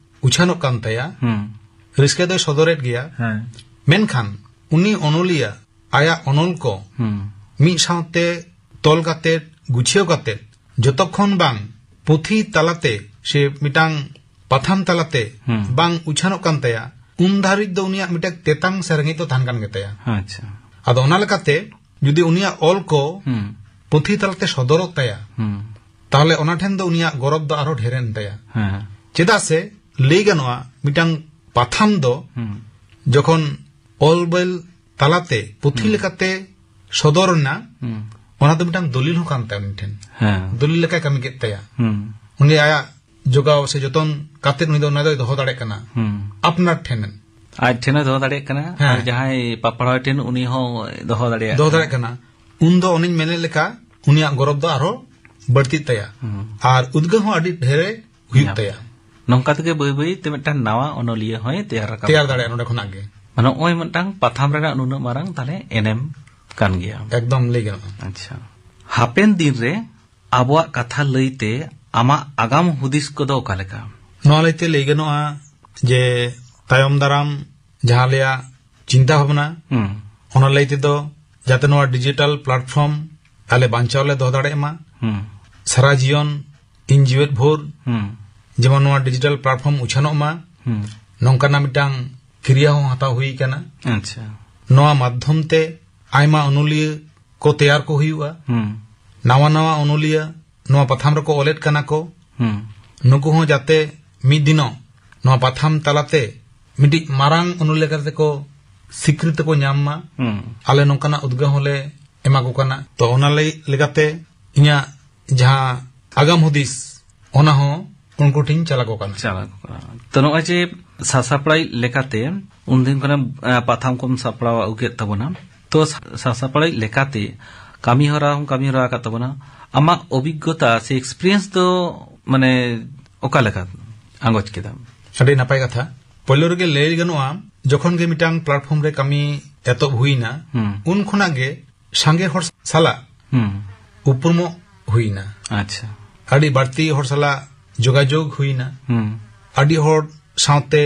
ᱩᱪᱷᱟᱹᱱᱚᱜ ᱠᱟᱱ ᱛᱟᱭᱟ, ᱦᱩᱸ᱾ ᱨᱟᱹᱥᱠᱟᱹ ᱫᱚᱭ ᱥᱚᱫᱚᱨᱮᱫ ᱜᱮᱭᱟ᱾ ᱦᱮᱸ᱾ ᱢᱮᱱᱠᱷᱟᱱ ᱩᱱᱤ ᱚᱱᱚᱞᱤᱭᱟᱹ ᱟᱭᱟᱜ ᱚᱱᱚᱞ ᱠᱚ ᱦᱩᱸ᱾ ᱢᱤᱫ ᱥᱟᱶᱛᱮ ᱛᱚᱞ ᱠᱟᱛᱮ, ᱜᱩᱪᱷᱟᱹᱣ ᱠᱟᱛᱮ, ᱡᱚᱛᱚᱠᱷᱚᱱ ᱵᱟᱝ ᱯᱩᱛᱷᱤ ᱛᱟᱞᱟᱛᱮ ᱥᱮ ᱢᱤᱫᱴᱟᱝ ᱯᱟᱛᱷᱟᱢ ᱛᱟᱞᱟᱛᱮ ᱦᱩᱸ᱾ ᱵᱟᱝ ᱩᱪᱷᱟᱹᱱᱚᱜ ᱠᱟᱱ ᱛᱟᱭᱟ, ᱩᱱ ᱫᱷᱟᱹᱨᱤᱡ ᱫᱚ ᱩᱱᱤᱭᱟᱜ ᱢᱤᱫᱴᱟᱝ ᱛᱮᱛᱟᱝ ᱥᱮ ᱨᱮᱸᱜᱮᱡ ᱫᱚ ᱛᱟᱦᱮᱱ ᱠᱟᱱ ᱜᱮᱛᱟᱭᱟ᱾ ᱟᱪᱪᱷᱟ᱾ ᱟᱫᱚ ᱚᱱᱟ ᱞᱮᱠᱟᱛᱮ ᱡᱩᱫᱤ ᱩᱱᱤᱭᱟᱜ ᱚᱞ ᱠᱚ ᱦᱩᱸ᱾ ᱯᱩᱛᱷᱤ ᱛᱟᱞᱟᱛᱮ ᱥᱚᱫᱚᱨᱚᱜ ᱛᱟᱭᱟ, ᱦᱩᱸ᱾ ᱛᱟᱦᱚᱞᱮ ᱚᱱᱟ ᱴᱷᱮᱱ ᱫᱚ ᱩᱱᱤᱭᱟᱜ ᱜᱚᱨᱚᱵᱽ ᱫᱚ ᱟᱨᱦᱚᱸ ᱰᱷᱮᱨᱮᱱ ᱛᱟᱭᱟ᱾ ᱦᱮᱸ᱾ ᱪᱮᱫᱟᱜ ᱥᱮ ᱞᱟᱹᱭ ᱜᱟᱱᱚᱜᱼᱟ, ᱢᱤᱫᱴᱟᱝ ᱯᱟᱛᱷᱟᱢ ᱫᱚ ᱦᱩᱸ᱾ ᱡᱚᱠᱷᱚᱱ ᱚᱞ ᱵᱮᱞ ᱛᱟᱞᱟᱛᱮ ᱯᱩᱛᱷᱤ ᱦᱩᱸ᱾ ᱞᱮᱠᱟᱛᱮ ᱥᱚᱫᱚᱨ ᱮᱱᱟ, ᱦᱩᱸ᱾ ᱚᱱᱟ ᱫᱚ ᱢᱤᱫᱴᱟᱝ ᱫᱚᱞᱤᱞ ᱦᱚᱸ ᱠᱟᱱ ᱛᱟᱭᱟ ᱩᱱᱤ ᱴᱷᱮᱱ᱾ ᱦᱮᱸ᱾ ᱫᱚᱞᱤᱞ ᱞᱮᱠᱟᱭ ᱠᱟᱹᱢᱤ ᱠᱮᱫ ᱛᱟᱭᱟ᱾ ᱦᱩᱸ᱾ ᱩᱱᱤ ᱟᱭᱟᱜ ᱡᱚᱜᱟᱣ ᱥᱮ ᱡᱚᱛᱚᱱ ᱠᱟᱛᱮ ᱩᱱᱤ ᱫᱚ ᱚᱱᱟ ᱫᱚᱭ ᱫᱚᱦᱚ ᱫᱟᱲᱮᱭᱟᱜ ᱠᱟᱱᱟ᱾ ᱦᱩᱸ᱾ ᱟᱯᱱᱟᱨ ᱴᱷᱮᱱ᱾ ᱟᱡ ᱴᱷᱮᱱ ᱦᱚᱸᱭ ᱫᱚᱦᱚ ᱫᱟᱲᱮᱭᱟᱜ ᱠᱟᱱᱟ, ᱦᱮᱸ᱾ ᱟᱨ ᱡᱟᱦᱟᱸᱭ ᱯᱟᱯᱲᱟᱣ ᱴᱷᱮᱱ ᱩᱱᱤ ᱦᱚᱸ ᱫᱚᱦᱚ ᱫᱟᱲᱮᱭᱟᱜ ᱫᱚᱦᱚ ᱠᱟᱱᱟ᱾ ᱫᱟᱲᱮᱭᱟᱜ ᱠᱟᱱᱟ᱾ ᱩᱱ ᱫᱚ ᱚᱱᱮᱧ ᱢᱮᱱᱮᱫ ᱞᱮᱠᱟ ᱩᱱᱤᱭᱟᱜ ᱜᱚᱨᱚᱵᱽ ᱫᱚ ᱟᱨᱦᱚᱸ ᱵᱟᱹᱲᱛᱤᱜ ᱛᱟᱭᱟ᱾ ᱦᱩᱸ᱾ ᱟᱨ ᱩᱫᱽᱜᱟᱹᱣ ᱦᱚᱸ ᱟᱹᱰᱤ ᱰᱷᱮᱨᱮ ᱦᱩᱭᱩᱜ ᱧᱟᱢᱟ᱾ ᱛᱟᱭᱟ᱾ ᱱᱚᱝᱠᱟ ᱛᱮᱜᱮ ᱵᱟᱹᱭ ᱵᱟᱹᱭ ᱛᱮ ᱢᱤᱫᱴᱟᱝ ᱱᱟᱣᱟ ᱚᱱᱚᱞᱤᱭᱟᱹ ᱦᱚᱸᱭ ᱛᱮᱭᱟᱨ ᱨᱟᱠᱟᱵ ᱛᱮᱭᱟᱨ ᱫᱟᱲᱮᱭᱟᱜᱼᱟ ᱱᱚᱸᱰᱮ ᱠᱷᱚᱱᱟᱜ ᱜᱮ᱾ ᱢᱟᱱᱮ ᱱᱚᱜᱼᱚᱭ ᱢᱤᱫᱴᱟᱝ ᱯᱟᱛᱷᱟᱢ ᱨᱮᱱᱟᱜ ᱱᱩᱱᱟᱹᱜ ᱢᱟᱨᱟᱝ ᱛᱟᱦᱞᱮ ᱮᱱᱮᱢ ᱠᱟᱱ ᱜᱮᱭᱟ᱾ ᱮᱠᱫᱚᱢ ᱞᱟᱹᱭ ᱜᱟᱱᱚᱜᱼᱟ᱾ ᱟᱪᱪᱷᱟ᱾ ᱦᱟᱯᱮᱱ ᱫᱤᱱ ᱨᱮ ᱟᱵᱚᱣᱟᱜ ᱠᱟᱛᱷᱟ ᱞᱟᱹᱭᱛᱮ ᱟᱢᱟᱜ ᱟᱜᱟᱢ ᱦᱩᱫᱤᱥ ᱠᱚᱫᱚ ᱚᱠᱟ ᱞᱮᱠᱟ? ᱱᱚᱣᱟ ᱞᱟᱹᱭᱛᱮ ᱞᱟᱹᱭ ᱜᱟᱱᱚᱜᱼᱟ ᱡᱮ ᱛᱟᱭᱚᱢ ᱫᱟᱨᱟᱢ ᱡᱟᱦᱟᱸ ᱟᱞᱮᱭᱟᱜ ᱪᱤᱱᱛᱟ ᱵᱷᱟᱵᱽᱱᱟ, ᱦᱩᱸ᱾ ᱚᱱᱟ ᱞᱟᱹᱭ ᱛᱮᱫᱚ ᱡᱟᱛᱮ ᱱᱚᱣᱟ ᱰᱤᱡᱤᱴᱟᱞ ᱯᱞᱟᱴᱯᱷᱚᱨᱢ ᱟᱞᱮ ᱵᱟᱧᱪᱟᱣ ᱞᱮ ᱫᱚᱦᱚ ᱫᱟᱲᱮᱭᱟᱜ ᱢᱟ᱾ ᱦᱩᱸ᱾ ᱥᱟᱨᱟ ᱡᱤᱭᱚᱱ ᱤᱧ ᱡᱤᱣᱮᱫ ᱵᱷᱳᱨ ᱦᱩᱸ᱾ ᱡᱮᱢᱚᱱ ᱱᱚᱣᱟ ᱰᱤᱡᱤᱴᱟᱞ ᱯᱞᱟᱴᱯᱷᱚᱨᱢ ᱩᱪᱷᱟᱹᱱᱚᱜ ᱢᱟ, ᱦᱩᱸ᱾ ᱱᱚᱝᱠᱟᱱᱟᱜ ᱢᱤᱫᱴᱟᱝ ᱠᱨᱤᱭᱟ ᱦᱚᱸ ᱦᱟᱛᱟᱣ ᱦᱩᱭ ᱟᱠᱟᱱᱟ᱾ ᱟᱪᱪᱷᱟ᱾ ᱱᱚᱣᱟ ᱢᱟᱫᱽᱫᱷᱚᱢ ᱛᱮ ᱟᱭᱢᱟ ᱚᱱᱚᱞᱤᱭᱟᱹ ᱠᱚ ᱛᱮᱭᱟᱨ ᱠᱚ ᱦᱩᱭᱩᱜᱼᱟ᱾ ᱦᱩᱸ᱾ ᱱᱟᱣᱟ ᱱᱟᱣᱟ ᱚᱱᱚᱞᱤᱭᱟᱹ ᱱᱚᱣᱟ ᱯᱟᱛᱷᱟᱢ ᱨᱮᱠᱚ ᱚᱞᱮᱫ ᱠᱟᱱᱟ ᱠᱚ, ᱦᱩᱸ᱾ ᱱᱩᱠᱩ ᱦᱚᱸ ᱡᱟᱛᱮ ᱢᱤᱫ ᱫᱤᱱᱚᱜ ᱱᱚᱣᱟ ᱯᱟᱛᱷᱟᱢ ᱛᱟᱞᱟᱛᱮ ᱢᱤᱫᱴᱤᱡ ᱢᱟᱨᱟᱝ ᱚᱱᱚᱞᱤᱭᱟᱹ ᱞᱮᱠᱟᱛᱮ ᱠᱚ ᱥᱤᱠᱨᱤᱛᱤ ᱠᱚ ᱧᱟᱢ ᱢᱟ᱾ ᱦᱩᱸ᱾ ᱟᱞᱮ ᱱᱚᱝᱠᱟᱱᱟᱜ ᱩᱫᱽᱜᱟᱹᱣ ᱦᱚᱸᱞᱮ ᱮᱢᱟ ᱠᱚ ᱠᱟᱱᱟ᱾ ᱛᱚ, ᱚᱱᱟ ᱞᱟᱹᱭ ᱞᱮᱠᱟᱛᱮ ᱤᱧᱟᱹᱜ ᱡᱟᱦᱟᱸ ᱟᱜᱟᱢ ᱦᱩᱫᱤᱥ, ᱚᱱᱟ ᱦᱚᱸ ᱩᱱᱠᱩ ᱴᱷᱮᱱ ᱪᱟᱞᱟᱣ ᱠᱚ ᱠᱟᱱᱟ᱾ ᱪᱟᱞᱟᱣ ᱠᱚ ᱠᱟᱱᱟ᱾ ᱛᱚ, ᱱᱚᱜᱼᱚᱭ ᱡᱮ ᱥᱟᱥᱟᱯᱲᱟᱣᱤᱡ ᱞᱮᱠᱟᱛᱮ ᱩᱱᱫᱤᱱ ᱠᱷᱚᱱᱮᱢ, ᱟ, ᱯᱟᱛᱷᱟᱢ ᱠᱚᱢ ᱥᱟᱯᱲᱟᱣ ᱟᱹᱜᱩ ᱠᱮᱫ ᱛᱟᱵᱚᱱᱟ, ᱛᱚ, ᱥᱟ-, ᱥᱟᱥᱟᱯᱲᱟᱣᱤᱡ ᱞᱮᱠᱟᱛᱮ ᱠᱟᱹᱢᱤ ᱦᱚᱨᱟ ᱦᱚᱸᱢ ᱠᱟᱹᱢᱤ ᱦᱚᱨᱟ ᱟᱠᱟᱫ ᱛᱟᱵᱚᱱᱟ, ᱟᱢᱟᱜ ᱚᱵᱷᱤᱜᱽᱜᱚᱛᱟ ᱥᱮ experience ᱫᱚ, ᱢᱟᱱᱮ, ᱚᱠᱟ ᱞᱮᱠᱟ ᱟᱸᱜᱚᱪ ᱠᱮᱫᱟᱢ? ᱟᱹᱰᱤ ᱱᱟᱯᱟᱭ ᱠᱟᱛᱷᱟ᱾ ᱯᱳᱭᱞᱳ ᱨᱮᱜᱮ ᱞᱟᱹᱭ ᱜᱟᱱᱚᱜᱼᱟ, ᱡᱚᱠᱷᱚᱱ ᱜᱮ ᱢᱤᱫᱴᱟᱝ platform ᱨᱮ ᱠᱟᱹᱢᱤ ᱮᱛᱚᱦᱚᱵ ᱦᱩᱭᱱᱟ, ᱦᱩᱸ᱾ ᱩᱱ ᱠᱷᱚᱱᱟᱜ ᱜᱮ ᱥᱟᱸᱜᱮ ᱦᱚᱲ ᱥᱟᱞᱟᱜ ᱦᱩᱸ᱾ ᱩᱯᱨᱩᱢᱚᱜ ᱦᱩᱭᱱᱟ᱾ ᱟᱪᱪᱷᱟ᱾ ᱟᱹᱰᱤ ᱵᱟᱹᱲᱛᱤ ᱦᱚᱲ ᱥᱟᱞᱟᱜ ᱡᱳᱜᱟᱡᱳᱜᱽ ᱦᱩᱭᱱᱟ᱾ ᱦᱩᱸ᱾ ᱟᱹᱰᱤ ᱦᱚᱲ ᱥᱟᱶᱛᱮ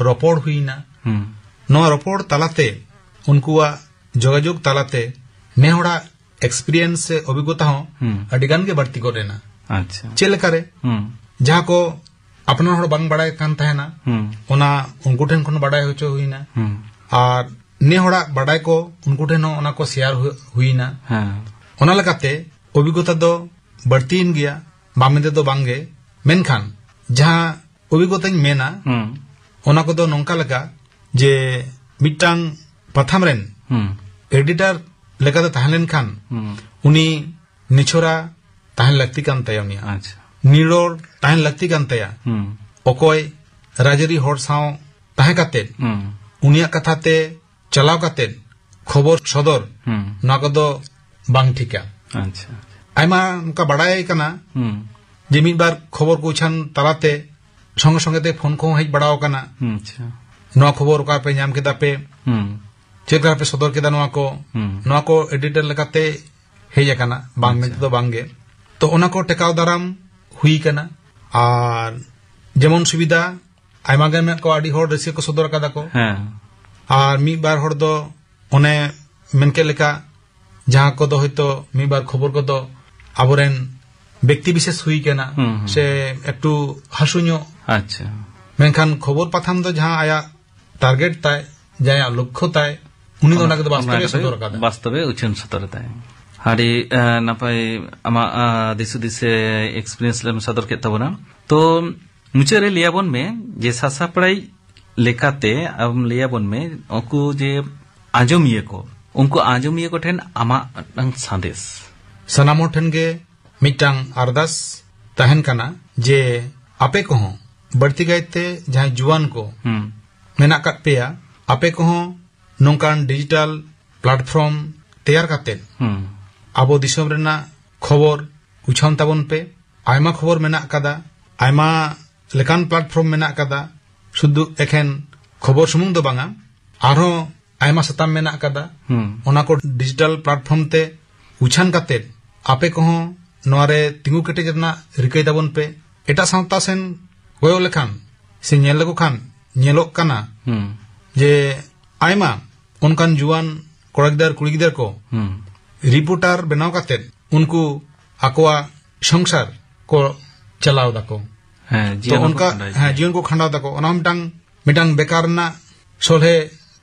ᱨᱚᱯᱚᱲ ᱦᱩᱭᱱᱟ᱾ ᱦᱩᱸ᱾ ᱱᱚᱣᱟ ᱨᱚᱯᱚᱲ ᱛᱟᱞᱟᱛᱮ, ᱩᱱᱠᱩᱣᱟᱜ ᱡᱳᱜᱟᱡᱳᱜᱽ ᱛᱟᱞᱟᱛᱮ ᱱᱮ ᱦᱚᱲᱟᱜ experience ᱥᱮ ᱚᱵᱷᱤᱜᱽᱜᱚᱛᱟ ᱦᱚᱸ ᱦᱩᱸ᱾ ᱟᱹᱰᱤ ᱜᱟᱱ ᱜᱮ ᱵᱟᱹᱲᱛᱤ ᱜᱚᱫ ᱮᱱᱟ᱾ ᱟᱪᱪᱷᱟ᱾ ᱪᱮᱫ ᱞᱮᱠᱟᱨᱮ? ᱦᱩᱸ᱾ ᱡᱟᱦᱟᱸ ᱠᱚ ᱟᱯᱱᱟᱨ ᱦᱚᱲ ᱵᱟᱝ ᱵᱟᱲᱟᱭ ᱠᱟᱱ ᱛᱟᱦᱮᱱᱟ, ᱦᱩᱸ᱾ ᱚᱱᱟ ᱩᱱᱠᱩ ᱴᱷᱮᱱ ᱠᱷᱚᱱ ᱵᱟᱲᱟᱭ ᱦᱚᱪᱚ ᱦᱩᱭᱱᱟ᱾ ᱦᱩᱸ᱾ ᱟᱨ ᱱᱮ ᱦᱚᱲᱟᱜ ᱵᱟᱰᱟᱭ ᱠᱚ ᱩᱱᱠᱩ ᱴᱷᱮᱱ ᱦᱚᱸ ᱚᱱᱟ ᱠᱚ share ᱦᱩ-, ᱦᱩᱭᱱᱟ᱾ ᱦᱮᱸ᱾ ᱚᱱᱟ ᱞᱮᱠᱟᱛᱮ ᱚᱵᱷᱤᱜᱽᱜᱚᱛᱟ ᱫᱚ ᱵᱟᱹᱲᱛᱤᱭᱮᱱ ᱜᱮᱭᱟ, ᱵᱟᱝ ᱢᱮᱱᱛᱮ ᱫᱚ ᱵᱟᱝᱜᱮ᱾ ᱢᱮᱱᱠᱷᱟᱱ ᱡᱟᱦᱟᱸ ᱚᱵᱷᱤᱜᱽᱜᱚᱛᱟᱧ ᱢᱮᱱᱟ, ᱦᱩᱸ᱾ ᱚᱱᱟ ᱠᱚᱫᱚ ᱱᱚᱝᱠᱟ ᱞᱮᱠᱟ ᱡᱮ ᱢᱤᱫᱴᱟᱝ ᱯᱟᱛᱷᱟᱢ ᱨᱮᱱ ᱦᱩᱸ᱾ editor ᱞᱮᱠᱟᱛᱮ ᱛᱟᱦᱮᱸ ᱞᱮᱱᱠᱷᱟᱱ ᱦᱩᱸ᱾ ᱩᱱᱤ ᱱᱤᱪᱷᱚᱨᱟ ᱛᱟᱦᱮᱱ ᱞᱟᱹᱠᱛᱤ ᱠᱟᱱ ᱛᱟᱭᱟ ᱩᱱᱤᱭᱟᱜ᱾ ᱟᱪᱪᱷᱟ᱾ ᱱᱤᱨᱚᱲ ᱛᱟᱦᱮᱱ ᱞᱟᱹᱠᱛᱤ ᱠᱟᱱ ᱛᱟᱭᱟ᱾ ᱦᱩᱸ᱾ ᱚᱠᱚᱭ ᱨᱟᱡᱽᱟᱹᱨᱤ ᱦᱚᱲ ᱥᱟᱶ ᱛᱟᱦᱮᱸ ᱠᱟᱛᱮ ᱦᱩᱸ᱾ ᱩᱱᱤᱭᱟᱜ ᱠᱟᱛᱷᱟ ᱛᱮ, ᱪᱟᱞᱟᱣ ᱠᱟᱛᱮ ᱠᱷᱚᱵᱚᱨ ᱥᱚᱫᱚᱨ, ᱦᱩᱸ᱾ ᱱᱚᱣᱟ ᱠᱚᱫᱚ ᱵᱟᱝ ᱴᱷᱤᱠᱟ᱾ ᱟᱪᱪᱷᱟ᱾ ᱟᱭᱢᱟ ᱚᱱᱠᱟ ᱵᱟᱲᱟᱭ ᱠᱟᱱᱟ ᱦᱩᱸ᱾ ᱡᱮ ᱢᱤᱫ ᱵᱟᱨ ᱠᱷᱚᱵᱚᱨ ᱠᱚ ᱩᱪᱷᱟᱱ ᱛᱟᱞᱟᱛᱮ ᱥᱚᱸᱜᱮ ᱥᱚᱸᱜᱮ ᱛᱮ ᱯᱷᱳᱱ ᱠᱚᱦᱚᱸ ᱦᱮᱡ ᱵᱟᱲᱟᱣ ᱟᱠᱟᱱᱟ᱾ ᱦᱩᱸ, ᱟᱪᱪᱷᱟ᱾ ᱱᱚᱣᱟ ᱠᱷᱚᱵᱚᱨ ᱚᱠᱟ ᱯᱮ ᱧᱟᱢ ᱠᱮᱫᱟ ᱯᱮ? ᱦᱩᱸ᱾ ᱪᱮᱫ ᱞᱮᱠᱟ ᱯᱮ ᱥᱚᱫᱚᱨ ᱠᱮᱫᱟ ᱱᱚᱣᱟ ᱠᱚ? ᱦᱩᱸ᱾ ᱱᱚᱣᱟ ᱠᱚ editor ᱞᱮᱠᱟᱛᱮ ᱦᱮᱡ ᱟᱠᱟᱱᱟ, ᱵᱟᱝ ᱟᱪᱪᱷᱟ᱾ ᱢᱮᱱᱛᱮ ᱫᱚ ᱵᱟᱝ ᱜᱮ᱾ ᱛᱚ, ᱚᱱᱟ ᱠᱚ ᱴᱮᱠᱟᱣ ᱫᱟᱨᱟᱢ ᱦᱩᱭ ᱟᱠᱟᱱᱟ᱾ ᱟᱨ ᱡᱮᱢᱚᱱ ᱥᱩᱵᱤᱫᱷᱟ, ᱟᱭᱢᱟ ᱜᱮ ᱢᱮᱱᱟᱜ ᱠᱚᱣᱟ, ᱟᱹᱰᱤ ᱦᱚᱲ ᱨᱟᱹᱥᱠᱟᱹ ᱠᱚ ᱥᱚᱫᱚᱨ ᱟᱠᱟᱫᱟ ᱠᱚ᱾ ᱦᱮᱸ᱾ ᱟᱨ ᱢᱤᱫ ᱵᱟᱨ ᱦᱚᱲ ᱫᱚ ᱚᱱᱮ ᱢᱮᱱ ᱠᱮᱫ ᱞᱮᱠᱟ, ᱡᱟᱦᱟᱸ ᱠᱚᱫᱚ ᱦᱚᱭᱛᱳ ᱢᱤᱫ ᱵᱟᱨ ᱠᱷᱚᱵᱚᱨ ᱠᱚᱫᱚ ᱟᱵᱚᱨᱮᱱ ᱵᱮᱠᱛᱤ ᱵᱤᱥᱮᱥ ᱦᱩᱭ ᱠᱟᱱᱟ, ᱦᱩᱸ, ᱦᱩᱸ᱾ ᱥᱮ ᱮᱠᱴᱩ ᱦᱟᱹᱥᱩ ᱧᱚᱜ᱾ ᱟᱪᱪᱷᱟ᱾ ᱢᱮᱱᱠᱷᱟᱱ ᱠᱷᱚᱵᱚᱨ ᱯᱟᱛᱷᱟᱢ ᱫᱚ ᱡᱟᱦᱟᱸ ᱟᱭᱟᱜ target ᱛᱟᱭ, ᱡᱟᱦᱟᱸᱭᱟᱜ ᱞᱚᱠᱠᱷᱚ ᱛᱟᱭ, ᱩᱱᱤ ᱫᱚ ᱚᱱᱟ ᱠᱚᱫᱚ ᱵᱟᱥᱛᱚᱵᱮ ᱚᱱᱟ ᱠᱚᱫᱚ ᱥᱚᱫᱚᱨ ᱟᱠᱟᱫᱟ᱾ ᱵᱟᱥᱛᱚᱵᱮ ᱩᱪᱷᱟᱹᱱ ᱥᱚᱫᱚᱨ ᱮᱫᱟᱭ᱾ ᱟᱹᱰᱤ, ᱟ, ᱱᱟᱯᱟᱭ ᱟᱢᱟᱜ, ᱟ, ᱫᱤᱥ ᱦᱩᱫᱤᱥ ᱥᱮ experience ᱮᱢ ᱥᱚᱫᱚᱨ ᱠᱮᱫ ᱛᱟᱵᱚᱱᱟ᱾ ᱛᱚ, ᱢᱩᱪᱟᱹᱫ ᱨᱮ ᱞᱟᱹᱭᱟᱵᱚᱱ ᱢᱮ ᱡᱮ ᱥᱟᱥᱟᱯᱲᱟᱣᱤᱡ ᱞᱮᱠᱟᱛᱮ ᱟᱢ ᱞᱟᱹᱭᱟᱵᱚᱱ ᱢᱮ, ᱩᱱᱠᱩ ᱡᱮ ᱟᱸᱡᱚᱢᱤᱭᱟᱹ ᱠᱚ, ᱩᱱᱠᱩ ᱟᱸᱡᱚᱢᱤᱭᱟᱹ ᱠᱚ ᱴᱷᱮᱱ ᱟᱢᱟᱜ ᱢᱤᱫᱴᱟᱝ ᱥᱟᱸᱫᱮᱥ᱾ ᱥᱟᱱᱟᱢ ᱦᱚᱲ ᱴᱷᱮᱱ ᱜᱮ ᱢᱤᱫᱴᱟᱝ ᱟᱨᱫᱟᱥ ᱛᱟᱦᱮᱱ ᱠᱟᱱᱟ ᱡᱮ ᱟᱯᱮ ᱠᱚᱦᱚᱸ, ᱵᱟᱹᱲᱛᱤ ᱠᱟᱭᱛᱮ ᱡᱟᱦᱟᱸᱭ ᱡᱩᱣᱟᱹᱱ ᱠᱚ ᱦᱩᱸ᱾ ᱢᱮᱱᱟᱜ ᱟᱠᱟᱫ ᱯᱮᱭᱟ, ᱟᱯᱮ ᱠᱚᱦᱚᱸ ᱱᱚᱝᱠᱟᱱ digital platform ᱛᱮᱭᱟᱨ ᱠᱟᱛᱮᱫ ᱦᱩᱸ᱾ ᱟᱵᱚ ᱫᱤᱥᱚᱢ ᱨᱮᱱᱟᱜ ᱠᱷᱚᱵᱚᱨ ᱩᱪᱷᱟᱹᱱ ᱛᱟᱵᱚᱱ ᱯᱮ᱾ ᱟᱭᱢᱟ ᱠᱷᱚᱵᱚᱨ ᱢᱮᱱᱟᱜ ᱟᱠᱟᱫᱟ, ᱟᱭᱢᱟ ᱞᱮᱠᱟᱱ platform ᱢᱮᱱᱟᱜ ᱟᱠᱟᱫᱟ᱾ ᱥᱩᱫᱷᱩ ᱮᱠᱷᱮᱱ ᱠᱷᱚᱵᱚᱨ ᱥᱩᱢᱩᱝ ᱫᱚ ᱵᱟᱝᱟ, ᱟᱨᱦᱚᱸ ᱟᱭᱢᱟ ᱥᱟᱛᱟᱢ ᱢᱮᱱᱟᱜ ᱟᱠᱟᱫᱟ᱾ ᱦᱩᱸ᱾ ᱚᱱᱟ ᱠᱚ digital platform ᱛᱮ ᱩᱪᱷᱟᱹᱱ ᱠᱟᱛᱮᱫ ᱟᱯᱮ ᱠᱚᱦᱚᱸ ᱱᱚᱣᱟ ᱨᱮ ᱛᱤᱸᱜᱩ ᱠᱮᱴᱮᱡ ᱨᱮᱱᱟᱜ ᱨᱤᱠᱟᱹᱭ ᱛᱟᱵᱚᱱ ᱯᱮ᱾ ᱮᱴᱟᱜ ᱥᱟᱶᱛᱟ ᱥᱮᱱ ᱠᱚᱭᱚᱜ ᱞᱮᱠᱷᱟᱱ ᱥᱮ ᱧᱮᱞ ᱞᱮᱠᱚ ᱠᱷᱟᱱ ᱧᱮᱞᱚᱜ ᱠᱟᱱᱟ ᱦᱩᱸ᱾ ᱡᱮ ᱟᱭᱢᱟ ᱚᱱᱠᱟᱱ ᱡᱩᱣᱟᱹᱱ ᱠᱚᱲᱟ ᱜᱤᱫᱟᱹᱨ ᱠᱩᱲᱤ ᱜᱤᱫᱟᱹᱨ ᱠᱚ ᱦᱩᱸ᱾ reporter ᱵᱮᱱᱟᱣ ᱠᱟᱛᱮᱫ ᱩᱱᱠᱩ ᱟᱠᱚᱣᱟᱜ ᱥᱚᱝᱥᱟᱨ ᱠᱚ ᱪᱟᱞᱟᱣ ᱫᱟᱠᱚ᱾ ᱦᱮᱸ, ᱛᱚ ᱡᱤᱭᱚᱱ ᱦᱚᱸᱠᱚ ᱚᱱᱠᱟ, ᱠᱷᱟᱸᱰᱟᱣᱮᱫ ᱦᱮᱸ, ᱜᱮᱭᱟ᱾ ᱡᱤᱭᱚᱱ ᱠᱚ ᱠᱷᱟᱸᱰᱟᱣ ᱫᱟᱠᱚ᱾ ᱚᱱᱟ ᱦᱚᱸ ᱢᱤᱫᱴᱟᱝ, ᱢᱤᱫᱴᱟᱝ ᱵᱮᱠᱟᱨ ᱨᱮᱱᱟᱜ ᱥᱚᱞᱦᱮ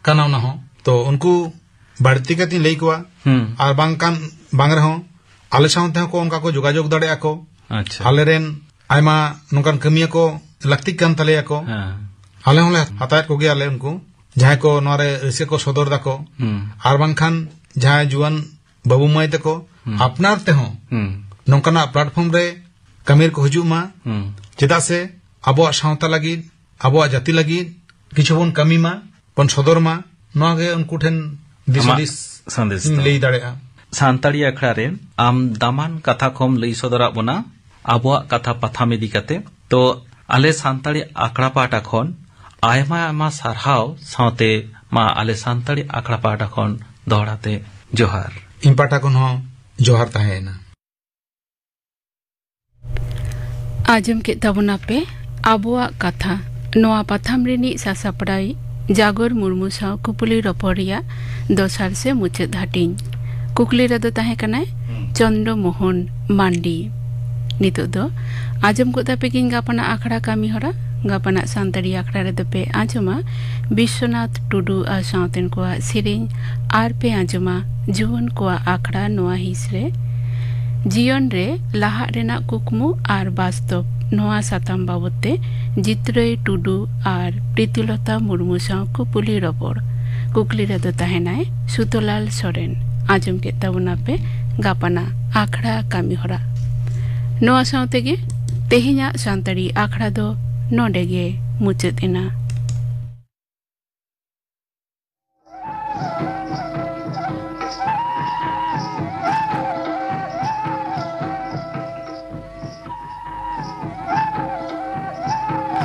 ᱠᱟᱱᱟ ᱚᱱᱟ ᱦᱚᱸ᱾ ᱛᱚ ᱩᱱᱠᱩ ᱵᱟᱹᱲᱛᱤ ᱠᱟᱛᱮᱧ ᱞᱟᱹᱭ ᱠᱚᱣᱟ᱾ ᱦᱩᱸ᱾ ᱟᱨ ᱵᱟᱝᱠᱷᱟᱱ, ᱵᱟᱝ ᱨᱮᱦᱚᱸ ᱟᱞᱮ ᱥᱟᱶ ᱛᱮᱦᱚᱸ ᱠᱚ ᱚᱱᱠᱟ ᱠᱚ ᱡᱳᱜᱟᱡᱳᱜᱽ ᱫᱟᱲᱮᱭᱟᱜᱼᱟ ᱠᱚ᱾ ᱟᱪᱪᱷᱟ᱾ ᱟᱞᱮᱨᱮᱱ ᱟᱭᱢᱟ ᱱᱚᱝᱠᱟᱱ ᱠᱟᱹᱢᱤᱭᱟᱹ ᱠᱚ ᱞᱟᱹᱠᱛᱤᱜ ᱠᱟᱱ ᱛᱟᱞᱮᱭᱟ ᱠᱚ᱾ ᱦᱮᱸ᱾ ᱟᱞᱮ ᱦᱚᱸᱞᱮ ᱦᱟᱛᱟᱣᱮᱫ ᱠᱚᱜᱮᱭᱟ ᱟᱞᱮ ᱩᱱᱠᱩ, ᱡᱟᱦᱟᱸᱭ ᱠᱚ ᱱᱚᱣᱟ ᱨᱮ ᱨᱟᱹᱥᱠᱟᱹ ᱠᱚ ᱥᱚᱫᱚᱨ ᱫᱟᱠᱚ᱾ ᱦᱩᱸ᱾ ᱟᱨ ᱵᱟᱝᱠᱷᱟᱱ ᱡᱟᱦᱟᱸᱭ ᱡᱩᱣᱟᱹᱱ ᱵᱟᱹᱵᱩ ᱢᱟᱹᱭ ᱛᱟᱠᱚ ᱦᱩᱸ᱾ ᱟᱯᱱᱟᱨ ᱛᱮᱦᱚᱸ ᱦᱩᱸ᱾ ᱱᱚᱝᱠᱟᱱᱟᱜ platform ᱨᱮ ᱠᱟᱹᱢᱤ ᱨᱮᱠᱚ ᱦᱤᱡᱩᱜ ᱢᱟ᱾ ᱦᱩᱸ᱾ ᱪᱮᱫᱟᱜ ᱥᱮ ᱟᱵᱚᱣᱟᱜ ᱥᱟᱶᱛᱟ ᱞᱟᱹᱜᱤᱫ, ᱟᱵᱚᱣᱟᱜ ᱡᱟᱹᱛᱤ ᱞᱟᱹᱜᱤᱫ ᱠᱤᱪᱷᱩ ᱵᱚᱱ ᱠᱟᱹᱢᱤ ᱢᱟ, ᱵᱚᱱ ᱥᱚᱫᱚᱨ ᱢᱟ, ᱱᱚᱣᱟ ᱜᱮ ᱩᱱᱠᱩ ᱴᱷᱮᱱ ᱫᱤᱥ ᱟᱢᱟᱜ ᱦᱩᱫᱤᱥ ᱥᱟᱸᱫᱮᱥ ᱤᱧ ᱫᱚ᱾ ᱞᱟᱹᱭ ᱫᱟᱲᱮᱭᱟᱜᱼᱟ᱾ ᱥᱟᱱᱛᱟᱲᱤ ᱟᱠᱷᱲᱟ ᱨᱮ ᱟᱢ ᱫᱟᱢᱟᱱ ᱠᱟᱛᱷᱟ ᱠᱚᱢ ᱞᱟᱹᱭ ᱥᱚᱫᱚᱨᱟᱜ ᱵᱚᱱᱟ, ᱟᱵᱚᱣᱟᱜ ᱠᱟᱛᱷᱟ ᱯᱟᱛᱷᱟᱢ ᱤᱫᱤ ᱠᱟᱛᱮ᱾ ᱛᱚ, ᱟᱞᱮ ᱥᱟᱱᱛᱟᱲᱤ ᱟᱠᱷᱲᱟ ᱯᱟᱦᱴᱟ ᱠᱷᱚᱱ ᱟᱭᱢᱟ ᱟᱭᱢᱟ ᱥᱟᱨᱦᱟᱣ ᱥᱟᱶᱛᱮ ᱢᱟ ᱟᱞᱮ ᱥᱟᱱᱛᱟᱲᱤ ᱟᱠᱷᱲᱟ ᱯᱟᱦᱴᱟ ᱠᱷᱚᱱ ᱫᱚᱦᱲᱟ ᱛᱮ ᱡᱚᱦᱟᱨ᱾ ᱤᱧ ᱯᱟᱦᱴᱟ ᱠᱷᱚᱱ ᱦᱚᱸ ᱡᱚᱦᱟᱨ ᱛᱟᱦᱮᱸᱭᱮᱱᱟ᱾ ᱟᱸᱡᱚᱢ ᱠᱮᱫ ᱛᱟᱵᱚᱱᱟᱯᱮ ᱟᱵᱚᱣᱟᱜ ᱠᱟᱛᱷᱟ᱾ ᱱᱚᱣᱟ ᱯᱟᱛᱷᱟᱢ ᱨᱤᱱᱤᱡ ᱥᱟᱥᱟᱯᱲᱟᱣᱤᱡ ᱡᱟᱜᱚᱨ ᱢᱩᱨᱢᱩ ᱥᱟᱶ ᱠᱩᱯᱞᱤ ᱨᱚᱯᱚᱲ ᱨᱮᱭᱟᱜ ᱫᱚᱥᱟᱨ ᱥᱮ ᱢᱩᱪᱟᱹᱫ ᱦᱟᱹᱴᱤᱧ᱾ ᱠᱩᱠᱞᱤ ᱨᱮᱫᱚ ᱛᱟᱦᱮᱸ ᱠᱟᱱᱟᱭ ᱦᱩᱸ᱾ ᱪᱚᱱᱫᱨᱚ ᱢᱳᱦᱚᱱ ᱢᱟᱱᱰᱤ᱾ ᱱᱤᱛᱚᱜ ᱫᱚ ᱟᱸᱡᱚᱢ ᱜᱚᱫ ᱟᱯᱮ ᱜᱤᱧ ᱜᱟᱯᱟᱱᱟᱜ ᱟᱠᱷᱲᱟ ᱠᱟᱹᱢᱤ ᱦᱚᱨᱟ᱾ ᱜᱟᱯᱟᱱᱟᱜ ᱥᱟᱱᱛᱟᱲᱤ ᱟᱠᱷᱲᱟ ᱨᱮᱫᱚ ᱯᱮ ᱟᱸᱡᱚᱢᱟ ᱵᱤᱥᱥᱚᱱᱟᱛᱷ ᱴᱩᱰᱩ ᱟᱨ ᱥᱟᱶᱛᱮᱱ ᱠᱚᱣᱟᱜ ᱥᱮᱨᱮᱧ, ᱟᱨ ᱯᱮ ᱟᱸᱡᱚᱢᱟ ᱡᱩᱣᱟᱹᱱ ᱠᱚᱣᱟᱜ ᱟᱠᱷᱲᱟ ᱱᱚᱣᱟ ᱦᱤᱸᱥ ᱨᱮ᱾ ᱡᱤᱭᱚᱱ ᱨᱮ ᱞᱟᱦᱟᱜ ᱨᱮᱱᱟᱜ ᱠᱩᱠᱢᱩ ᱟᱨ ᱵᱟᱥᱛᱚᱵ, ᱱᱚᱣᱟ ᱥᱟᱛᱟᱢ ᱵᱟᱵᱚᱛ ᱛᱮ ᱡᱤᱛᱨᱟᱹᱭ ᱴᱩᱰᱩ ᱟᱨ ᱯᱨᱤᱛᱤᱞᱚᱛᱟ ᱢᱩᱨᱢᱩ ᱥᱟᱶ ᱠᱩᱯᱩᱞᱤ ᱨᱚᱯᱚᱲ᱾ ᱠᱩᱠᱞᱤ ᱨᱮᱫᱚ ᱛᱟᱦᱮᱱᱟᱭ ᱥᱩᱛᱚᱞᱟᱞ ᱥᱚᱨᱮᱱ᱾ ᱟᱸᱡᱚᱢ ᱠᱮᱫ ᱛᱟᱵᱚᱱᱟᱯᱮ ᱜᱟᱯᱟᱱᱟᱜ ᱟᱠᱷᱲᱟ ᱠᱟᱹᱢᱤ ᱦᱚᱨᱟ᱾ ᱱᱚᱣᱟ ᱥᱟᱶ ᱛᱮᱜᱮ ᱛᱮᱦᱮᱧᱟᱜ ᱥᱟᱱᱛᱟᱲᱤ ᱟᱠᱷᱲᱟ ᱫᱚ ᱱᱚᱰᱮ ᱜᱮ ᱢᱩᱪᱟᱹᱫ ᱮᱱᱟ᱾